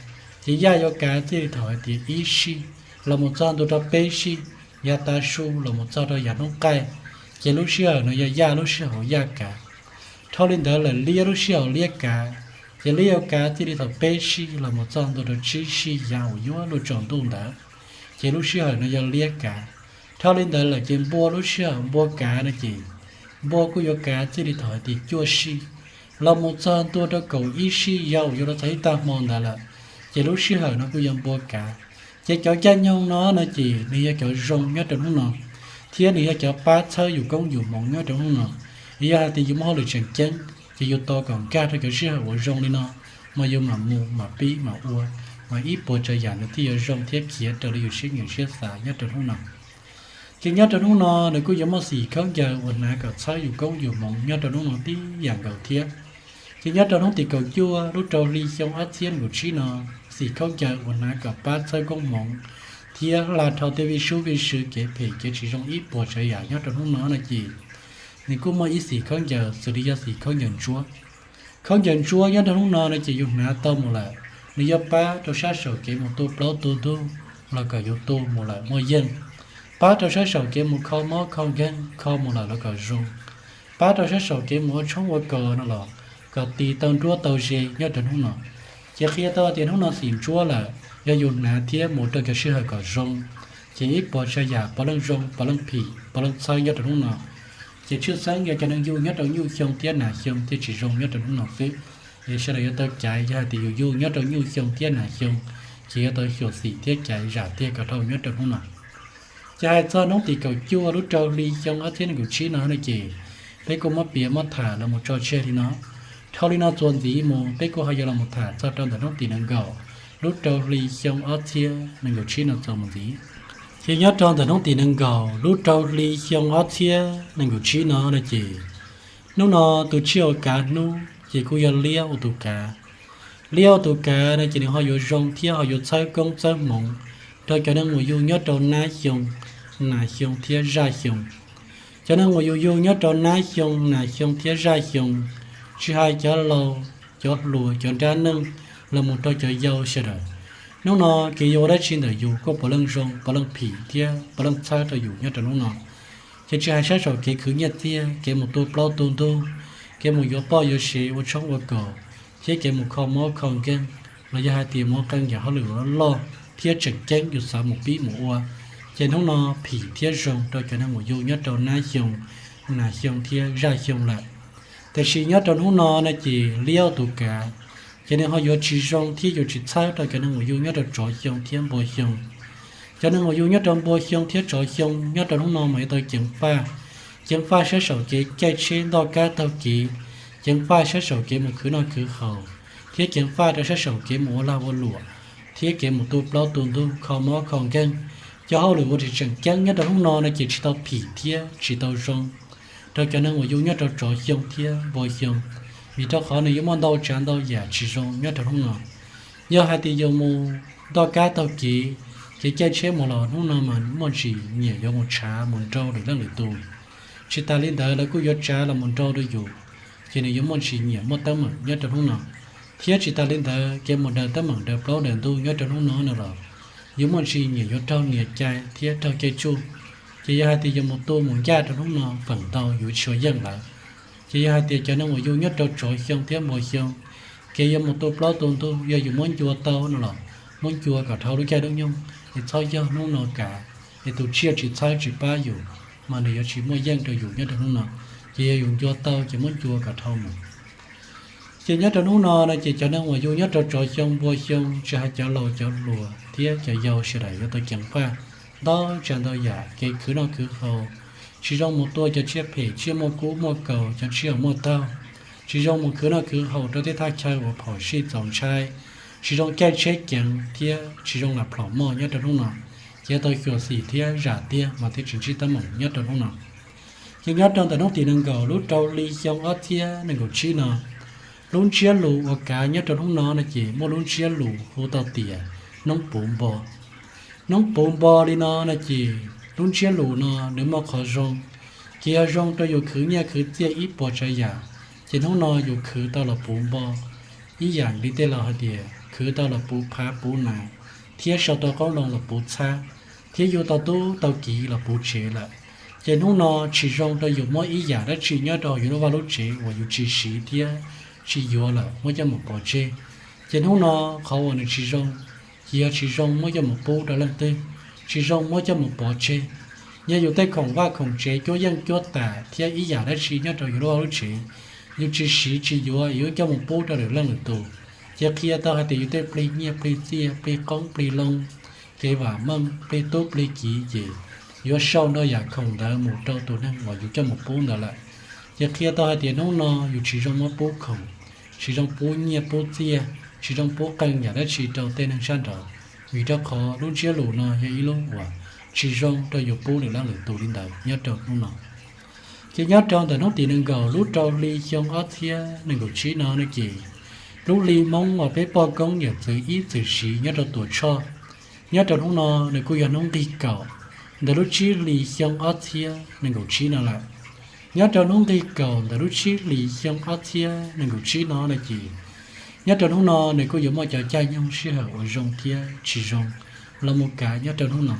ces yaj yuav kav txij li thaum hais tias ib sij los mus txog ntua rau peb sij, yav tav su los mus txog rau yav hnub qaij, ces lub sij hawm no yog yaj lub sij hawm yaj kav. Dhau li ntawd lawm liab lub sij hawm liab kav, ces liab yuav kav txij li thaum peb sij los mus txog ntua rau tsib sij yog uas yuav luag tsaus ntuj ntawd, ces lub sij hawm no yog liab kav. Dhau li ntawd lawm ces npua lub sij hawm npua kav no ces npua kuj yuav kav txij li thaum hais tias cuaj sij los mus txog ntua rau kaum ib sij yog uas yuav luag txog ib tag hmo ntawd lawm, ces lub sij hawm no kuj yog npua kav. Ces cov caij nyoog no no ces nws yog cov zoo nyob rau hnub no, thiab nws yog cov pab txhawb yus koob yus hmoov nyob rau hnub no. Yog hais tias yus muaj hauj lwm tseem ceeb ces yus tos kom nkag rau cov sij hawm uas zoo li no, mas yus mam mus mam pib mam ua, mas ib puas tsav yam nws thiaj yuav zoo thiab khiav raws li yus siab nyiam siab xav nyob rau hnub no. Ces nyob rau hnub no nws kuj yuav muaj xim khaub ncaws uas hnav kom txhawb yus koob yus hmoov nyob rau hnub no tib yam nkaus thiab. Ces nyob rau hnub tim kaum cuaj lub rau hli xyoo ob txhiab nees nkaum tsib no, xim khaub ncaws uas hnav kom pab txhawb koob hmoov thiab hla dhau tej vij sub vij sw kev phem kev tsis zoo ib puas tsav yam nyob rau hnub no no ces nws kuj muaj ib xim khaub ncaws xws li yog xim khaub ncaws ntsuab. Khaub ncaws ntsuab nyob rau hnub no no ces yus hnav tau mus lawm, nws yuav pab rau sab saum kev mus tu plaub tu ntug los kom yus tu mus lawm muaj yeej, pab rau sab saum kev mus kho mob kho nkeeg kho mus lawm los kom zoo, pab rau sab saum kev mus ua tshoob ua kos no los kom tis tau nruab tau ze nyob rau hnub no. Ces qhia tau tias hnub no xim ntsuab lawm, yog yus hnav thiab mus rau cov sij hawm kom zoo, ces ib puas tsav yam puav leej zoo puav leej phim puav leej txhawb nyob rau hnub no. Ces tshwj xeeb yog cov neeg yug nyob rau nyuj xyoo thiab nas xyoo thiaj tsis zoo nyob rau hnub no xwb. Es sawv daws yuav tau caiv yog hais tias yus yug nyob rau nyuj xyoo thiab nas xyoo, ces yuav tau xyuam xim thiab caiv zam tiag kom dhau nyob rau hnub no. Ces hais txog hnub tim kaum cuaj lub rau hli xyoo ob txhiab nees nkaum tsib no no ces peb kuj muab piav muab tham los mus tso tseg li no. Dhau li no txuas ntxiv mus peb kuj ho yuav los mus tham txog rau ntawm hnub tim nees nkaum lub rau hli xyoo ob txhiab nees nkaum tsib no txuas mus ntxiv. Ces nyob rau ntawm hnub tim nees nkaum lub rau hli xyoo ob txhiab nees nkaum tsib no no ces hnub no tus tshiab uas kav hnub ces kuj yog liab ua tus kav. Liab ua tus kav no ces nws ho yuav zoo thiab ho yuav txhawb koob txhawb hmoov rau cov neeg uas yug nyob rau nab xyoo, nas xyoo thiab zaj xyoo. Cov neeg uas yus yug nyob rau nab xyoo, nas xyoo thiab zaj xyoo, tsis hais cov laus, cov hluas, cov nrab neej, los mus rau cov yau sawv daws, hnub no kev yuav ua dab tsi ntawm yus kuj puav leej zoo puav leej phim thiab puav leej txhawb rau yus nyob rau hnub no. Ces tsis hais sab saum kev khwv nyiaj txiag, kev mus tu plaub tu ntug, kev mus yuav poj yuav sev ua tshoob ua kos, thiab kev mus kho mob kho nkeeg, los yog hais tias mus ua qee yam hauj lwm uas loj thiab tseem ceeb yus xav mus pib mus ua, ces hnub no phim thiab zoo rau cov neeg uas yug nyob rau nab xyoo, nas xyoo thiab zaj xyoo lawm. Tiam sis nyob rau hnub no no ces liab ua tus kav, ces nws ho yuav tsis zoo thiab yuav tsis txhawb rau cov neeg uas yug nyob rau tsov xyoo thiab npua xyoo. Cov neeg uas yug nyob rau npua xyoo thiab tsov xyoo nyob rau hnub no mas yuav tau ceev faj. Ceev faj sab saum kev caij tsheb ntoj kab taug kev, ceev faj sab saum kev mus khwv noj khwv haus, thiab ceev faj rau sab saum kev mus ua lag ua luam, thiab kev mus tu plaub tu ntug kho mob kho nkeeg. Cov hauj lwm uas tseem tseem ceeb nyob rau hnub no no ces tsis tau phim thiab tsis tau zoo rau cov neeg uas yug nyob rau tsov xyoo thiab npua xyoo, vim rau qhov nws yuav muaj ntau tsav ntau yam tsis zoo nyob rau hnub no. Yog hais tias yus mus ntoj kab taug kev, kev caij tsheb mus los hnub no mas muaj ntsis nyiam yuav mus tshav mus nrau lwm leej lwm tus. Tsis tas li ntawd lawv kuj yuav tsav los mus nrau rau yus, ces nws yuav muaj ntsis nyiam muaj teeb meem nyob rau hnub no. Thiab tsis tas li ntawd kev mus daws teeb meem daws plaub daws ntug nyob rau hnub no no los yuav muaj ntsis nyiam yuav raug nias cai thiab raug caij tsuj. Ces yog hais tias yus mus tu mus ncaj rau hnub no feem ntau yus tsis ua yeej lawm. Ces yog hais tias cov neeg uas yug nyob rau tsov xyoo thiab npua xyoo, kev yuav mus tu plaub tu ntug yog yus muab ncua tau no los muab ncua kom dhau lub caij lub nyoog es txhob yog hnub no kav, es tus tsiaj tsis txhawb tsis pab yus. mas nws yuav tsis muaj yeej rau yus nyob rau hnub no. Ces yog yus ncua tau ces muab ncua kom dhau mus. Ces nyob rau hnub no no ces cov neeg uas yug nyob rau tsov xyoo npua xyoo, tsis hais cov laus cov hluas thiab cov yau sawv daws yuav tau ceev faj ntau tsav ntau yam, kev khwv noj khwv haus, tsis zoo mus tua cov tsiaj phem, tsiaj muaj kub muaj kaus, cov tsiaj uas muaj taug, tsis zoo mus khwv noj khwv haus rau tej thaj chaw uas phom sij txaus ntshai, tsis zoo caij tsheb ceev thiab tsis zoo lam plhom moj nyob rau hnub no. Ces yuav tau xyuam xim thiab zam tiag mas thiaj tsis ntsib teeb meem nyob rau hnub no. Ces nyob rau ntawm hnub tim nees nkaum lub rau hli xyoo ob txhiab nees nkaum tsib no, lub ntsiab lus uas kav nyob rau hnub no no ces muaj lub ntsiab lus hu tau tias noob puv npo. Noob puv npo li no no ces lub ntsiab lus no nws muaj qhov zoo, ces yog zoo rau yus khwv nyiaj khwv txiaj ib puas tsav yam. Ces hnub no yus khwv tau los puv npo, ib yam li tej laus hais tias khwv tau los puv phav puv nas, thiab sau tau qoob loo los puv txhab, thiab yug tau tub tau kiv los puv tsev lawm. Ces hnub no tsis zoo rau yus muab ib yam dab tsi nyob rau yus lub vaj lub tsev uas yus tsis siv thiab tsis yuav lawm muab coj mus pov tseg. Ces hnub no qhov uas nws tsis zoo, ces yog tsis zoo muab coj mus pub rau leej twg, tsis zoo muab coj mus pov tseg. Yog yus tej khoom vaj khoom tsev cuab yeej cuab tam thiab ib yam dab tsi nyob rau yus lub vaj lub tsev, yus tsis siv tsis yuav, yus coj mus pub rau lwm leej lwm tus, ces qhia tau hais tias yus tej plig nyiaj plig txiaj, plig qoob plig loo, kev vam meej, plig tub plig kiv ces yuav sau nrog yam khoom ntawd mus rau tus neeg uas yus coj mus pub ntawd lawm. Ces qhia tau hais tias hnub no yus tsis zoo muab pub khoom, tsis zoo pub nyiaj pub txiaj, tsis zoo pub qee yam dab tsi rau tej neeg sab nraud, vim rau qhov lub ntsiab lus no yog ib lub uas tsis zoo rau yus pub lwm leej lwm tus li ntawd nyob rau hnub no. Ces nyob rau ntawm hnub tim nees nkaum lub rau hli xyoo ob txhiab nees nkaum tsib no no ces lub hli Hmoob uas peb poj koob yawm txwv ib txwm siv nyob rau Tuam Tshoj, nyob rau hnub no nws kuj yog hnub nqig kaum ntawm lub tsib hli xyoo ob txhiab nees nkaum tsib no lawm. Nyob rau hnub nqig kaum ntawm lub tsib hli xyoo ob txhiab nees nkaum tsib no no ces nyob rau hnub no nws kuj yuav muaj cov caij nyoog sij hawm uas zoo thiab tsis zoo los mus kav nyob rau hnub no.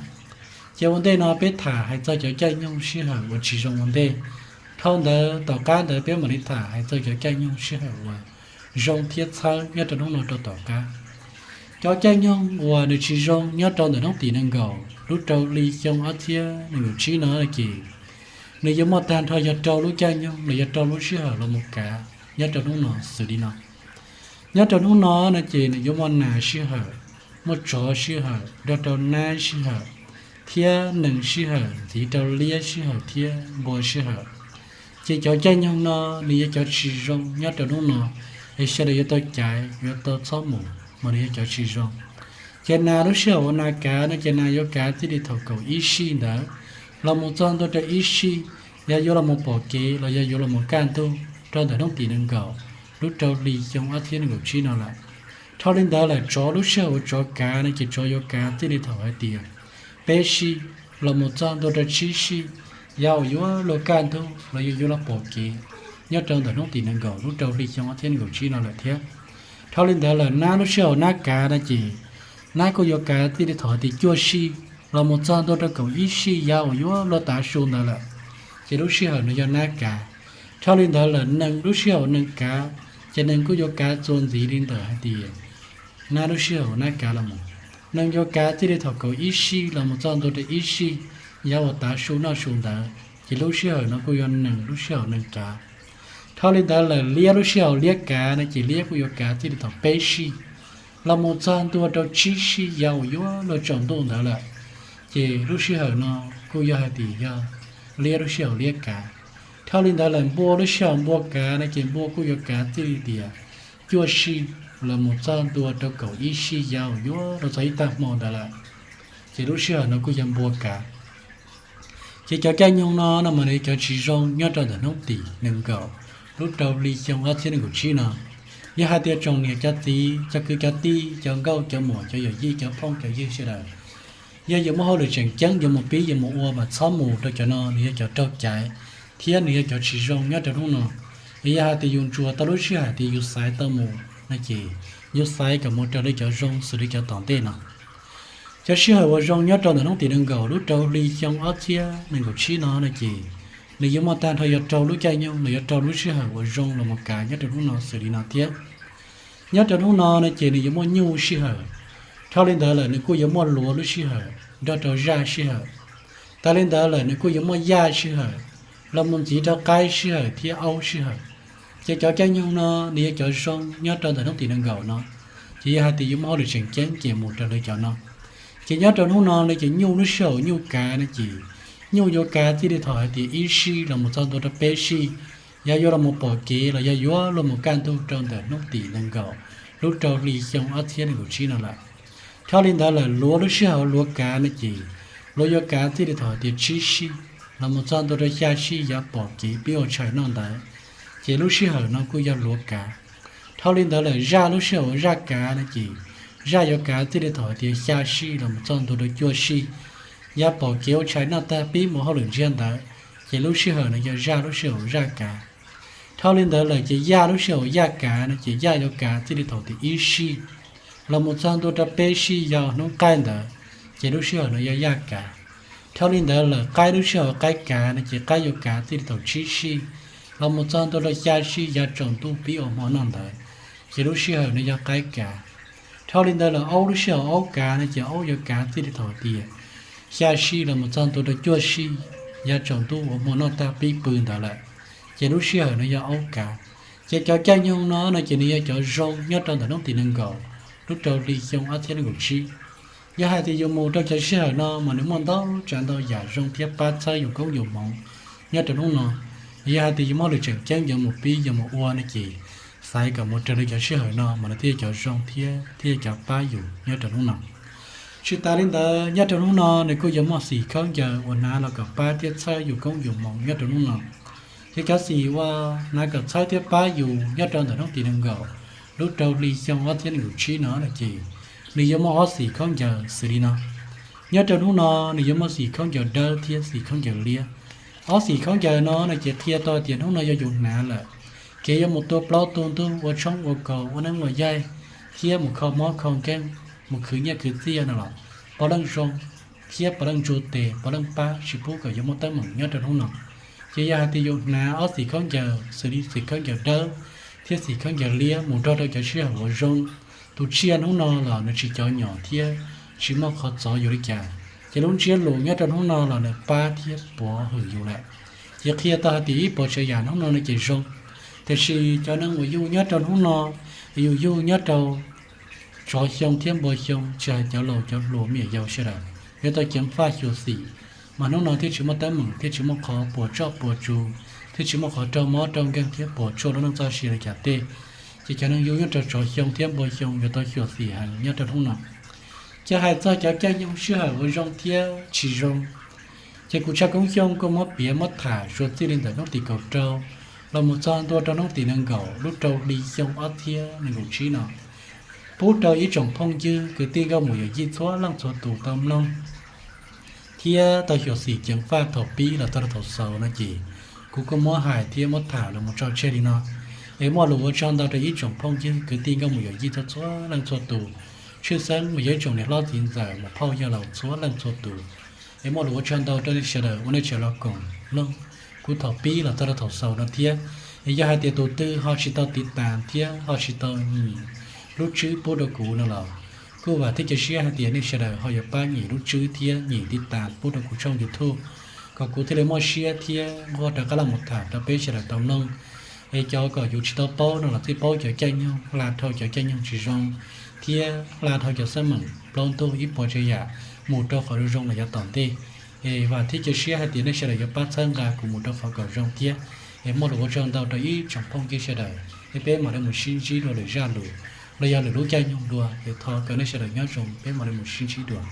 Ces ua ntej no peb tham hais txog cov caij nyoog sij hawm uas tsis zoo ua ntej. Dhau ntawd tom qab ntawd peb mam li tham hais txog cov caij nyoog sij hawm uas zoo thiab txhawb nyob rau hnub no rau tom qab. Cov caij nyoog uas nws tsis zoo nyob rau ntawm hnub tim nees nkaum lub rau hli xyoo ob txhiab nees nkaum tsib no ces nws yuav muaj tag nrho yog rau lub caij nyoog los yog rau lub sij hawm los mus kav nyob rau hnub no xws li no. Nyob rau hnub no no ces nws yuav muaj nas sij hawm, muaj tsov sij hawm, nrog rau nab sij hawm, thiab nees sij hawm ntxiv rau liab sij hawm thiab npua sij hawm. Ces cov caij nyoog no nws yog cov tsis zoo nyob rau hnub no, es sawv daws yuav tau caiv yuav tau txhob mus mas nws yog cov tsis zoo. Ces nas lub sij hawm uas nas kav no ces nas yuav kav txij li thaum kaum ib sij ntawd los mus txog ntua rau ib sij, yog yuav los mus pom kev los yog yuav los mus kaj ntug rau ntawm hnub tim nees nkaum lub rau hli xyoo ob txhiab nees nkaum tsib no lawm. Dhau li ntawd lawm tsov lub sij hawm uas tsov kav no ces tsov yuav kav txij li thaum hais tias peb sij los mus txog ntua rau tsib sij, yog uas yuav luag kaj ntug los yog yuav los pom kev nyob rau ntawm hnub tim nees nkaum lub rau hli xyoo ob txhiab nees nkaum tsib no lawm thiab. Dhau li ntawd lawm nab lub sij hawm nab kav no ces nab kuj yuav kav txij li thaum hais tias cuaj sij los mus txog ntua rau kaum ib sij, yog uas yuav luag tav su ntawd lawm, ces lub sij hawm no yog nab kav. Dhau li ntawd lawm nees lub sij hawm nees kav, ces nees kuj yuav kav txuas ntxiv li ntawm hais tias nab lub sij hawm nab kav los mus. Nees yuav kav txij li thaum kaum ib sij los mus txog ntua rau ib sij, yog uas tav su noj su ntawd, ces lub sij hawm no kuj yog nees lub sij hawm nees kav. Dhau li ntawd lawm liab lub sij hawm liab kav no ces liab kuj yuav kav txij li thaum peb sij los mus txog ntua rau tsib sij, yog uas yuav luag tsaus ntuj ntawd lawm, ces lub sij hawm no kuj yog hais tias yog liab lub sij hawm liab kav. Dhau li ntawd lawm npua lub sij hawm npua kav no ces npua kuj yuav kav txij li tias cuaj sij los mus txog ntua rau kaum ib sij, yog uas yuav luag txog ib tag hmo ntawd lawm, ces lub sij hawm no kuj yog npua kav. Ces cov caij nyoog no no mas nws yog cov tsis zoo nyob rau ntawm hnub tim nees nkaum lub rau hli xyoo ob txhiab nees nkaum tsib no. Yog hais tias tsoom niam cov txiv, cov kwv cov tij, cov nkauj cov muam, cov yawm yij cov phooj cov ywg sawv daws, yog yuav muaj hauj lwm tseem ceeb yuav mus pib yuav mus ua mas txhob mus rau cov no, nws yog cov raug caiv thiab nws yog cov tsis zoo nyob rau hnub no. Es yog hais tias yus ntsuas tau lub sij hawm tias yus xaiv tau mus no ces yus xaiv kom mus raws li cov zoo xws li cov tom ntej no. Cov sij hawm uas zoo nyob rau ntawm hnub tim nees nkaum lub rau hli xyoo ob txhiab nees nkaum tsib no no ces nws yuav muaj tag nrho yog rau lub caij nyoog los yog rau lub sij hawm uas zoo los mus kav nyob rau hnub no xws li no thiab. Nyob rau hnub no no ces nws yuav muaj nyuj sij hawm. Dhau li ntawd lawm nws kuj yuav muaj luav lub sij hawm nrog rau zaj sij hawm. Tas li ntawd lawm nws kuj yuav muaj yaj sij hawm los mus ntxiv rau qaib sij hawm thiab aub sij hawm. Ces cov caij nyoog no nws yog cov zoo nyob rau ntawm hnub tim nees nkaum no, ces yog hais tias yuav muaj hauj lwm tseem ceeb ces mus raws li cov no. Ces nyob rau hnub no li ces nyuj lub sij hawm nyuj kav no ces nyuj yuav kav txij li thaum hais tias ib sij los mus txog ntua rau peb sij, yog yuav los mus pom kev los yog yuav los mus kaj ntug rau ntawm hnub tim nees nkaum lub rau hli xyoo ob txhiab nees nkaum tsib no lawm. Dhau li ntawd lawm luav lub sij hawm luav kav no ces luav yuav kav txij li thaum hais tias tsib sij los mus txog ntua rau xya sij yav pom kev pib ua tshais noj ntawd, ces lub sij hawm no kuj yog luav kav. Dhau li ntawd lawm zaj lub sij hawm uas zaj kav no ces zaj yuav kav txij li thaum hais tias xya sij los mus txog ntua rau cuaj sij yav pom kev ua tshais noj tag pib mus hauj lwm ntsiag ntawd, ces lub sij hawm no yog zaj lub sij hawm uas zaj kav. Dhau li ntawd lawm ces yaj lub sij hawm uas yaj kav no ces yaj yuav kav txij li thaum tias ib sij los mus txog ntua rau peb sij yog hnub qaij ntawd, ces lub sij hawm no yog yaj kav. Dhau li ntawd lawm qaib lub sij hawm qaib kav no ces qaib yuav kav txij li thaum tsib sij los mus txog ntua rau xya sij yav tsaus ntuj pib ua hmo noj ntawd, ces lub sij hawm no yog qaib kav. Dhau li ntawd lawm aub lub sij hawm aub kav no ces aub yuav kav txij li thaum tias xya sij los mus txog ntua rau cuaj sij yav tsaus ntuj ua hmo noj tag pib pw ntawd lawm, ces lub sij hawm no yog aub kav. Ces cov caij nyoog no no ces nws yog cov zoo nyob rau ntawm hnub tim nees nkaum lub rau hli xyoo ob txhiab nees nkaum tsib. Yog hais tias yus mus rau cov sij hawm no mas nws muaj ntau tsav ntau yam zoo thiab pab txhawb yus koob yus hmoov nyob rau hnub no. Yog hais tias yus muaj hauj lwm tseem ceeb yuav mus pib yuav mus ua no ces xaiv kom mus raws li cov sij hawm no mas nws thiaj yog cov zoo thiab thiaj yog cov pab yus nyob rau hnub no. Tsis tas li ntawd nyob rau hnub no nws kuj yuav muaj xim khaub ncaws uas hnav los kom pab thiab txhawb yus koob yus hmoov nyob rau hnub no. Ces cov xim uas hnav kom txhawb thiab pab yus nyob rau ntawm hnub tim nees nkaum lub rau hli xyoo ob txhiab nees nkaum tsib no no ces nws yuav muaj ob xim khaub ncaws xws li no. Nyob rau hnub no nws yuav muaj xim khaub ncaws dawb thiab xim khaub ncaws liab. Ob xim khaub ncaws no no ces qhia tau tias hnub no yog yus hnav lawm, kev yuav mus tua plaub tua ntug, ua tshoob ua kos, ua neeb ua yaig, thiab mus kho mob kho nkeeg, mus khwv nyiaj khwv txiaj no los puav leej zoo, thiab puav leej ntsu tes puav leej pab tsis pub kom yuav muaj teeb meem nyob rau hnub no. Ces yog hais tias yus hnav ob xim khaub ncaws xws li xim khaub ncaws dawb thiab xim khaub ncaws liab mus nrog rau cov sij hawm uas zoo, tus tsiaj hnub no los nws tsis cov nyom thiab tsis muaj qhov txov yus li cas, ces lub ntsiab lus nyob rau hnub no los nws pab thiab puav hwm yus lawm. Ces qhia tau hais tias ib puas tsav yam hnub no no ces zoo. Tiam sis cov neeg uas yug nyob rau hnub no, yus yug nyob rau tsov xyoo thiab npua xyoo, tsis hais cov laus cov hluas me nyuam yaus sawv daws, yuav tau ceev faj xyuam xim, mas hnub no thiaj tsis muaj teeb meem thiab tsis muaj qhov puas tsuaj puas tsuas, thiab tsis muaj qhov raug mob raug nkeeg thiab puas tsuaj lub neej txoj sia li cas tej. Ces cov neeg yug nyob rau tsov xyoo thiab npua xyoo yuav tau xyuam xim heev nyob rau hnub no. Ces hais txog cov caij nyoog sij hawm uas zoo thiab tsis zoo, ces kuv tshaj koob xyoo kuj muab piav muab tham suav txij li ntawm hnub tim kaum rau los mus txog ntua rau hnub tim nees nkaum lub rau hli xyoo ob txhiab nees nkaum tsib no, pub rau ib tsoom phooj ywg kwv tij nkauj muam yawm yij txhua leej txhua tus tau mloog thiab tau xyuam xim ceev faj thaum pib los txog rau thaum xaus no ces kuv kuj muab hais thiab muab tham los mus tso tseg li no. Es muaj lus ua tsaug ntau rau ib tsoom phooj ywg kwv tij nkauj muam yawm yij txhua txhua leej txhua tus, tshwj xeeb mas yog ib tsoom niam hlob txiv ntxawm mus phauj yawg laus txhua leej txhua tus. Es muaj lus ua tsaug ntau rau nej sawv daws uas nej tseem los koom mloog kuv thaum pib los txog rau thaum xaus no thiab. Es yog hais tias tus twg ho tsis tau tiv tas thiab ho tsis tau nyim lub tswb pub rau kuv no los kuj vam thiab cia siab hais tias nej sawv daws ho yuav pab nyim lub tswb thiab nyim tiv tas pub rau kuv tshooj YouTube, kom kuv thiaj li muaj siab thiab nquag rov qab los mus tham rau peb sawv daws tau mloog. Es cov kom yus tsis tau paub no los thiaj paub cov caij nyoog, hla dhau cov caij nyoog tsis zoo, thiab hla dhau cov xab meem plaub ntug ib puas tsav yam mus rau qhov zoo zoo los yav tom ntej. Es vam thiab cia siab hais tias nej sawv daws yuav pab txhawb nqa kuv mus rau qhov kom zoo thiab. Es muaj lus ua tsaug ntau rau ib tsoom phooj ywg sawv daws, es peb mam li mus sib ntsib dua lwm zaj lus los yog lwm lub caij nyoog dua. Es thov kom nej sawv daws nyob zoo, peb mam li mus sib ntsib dua.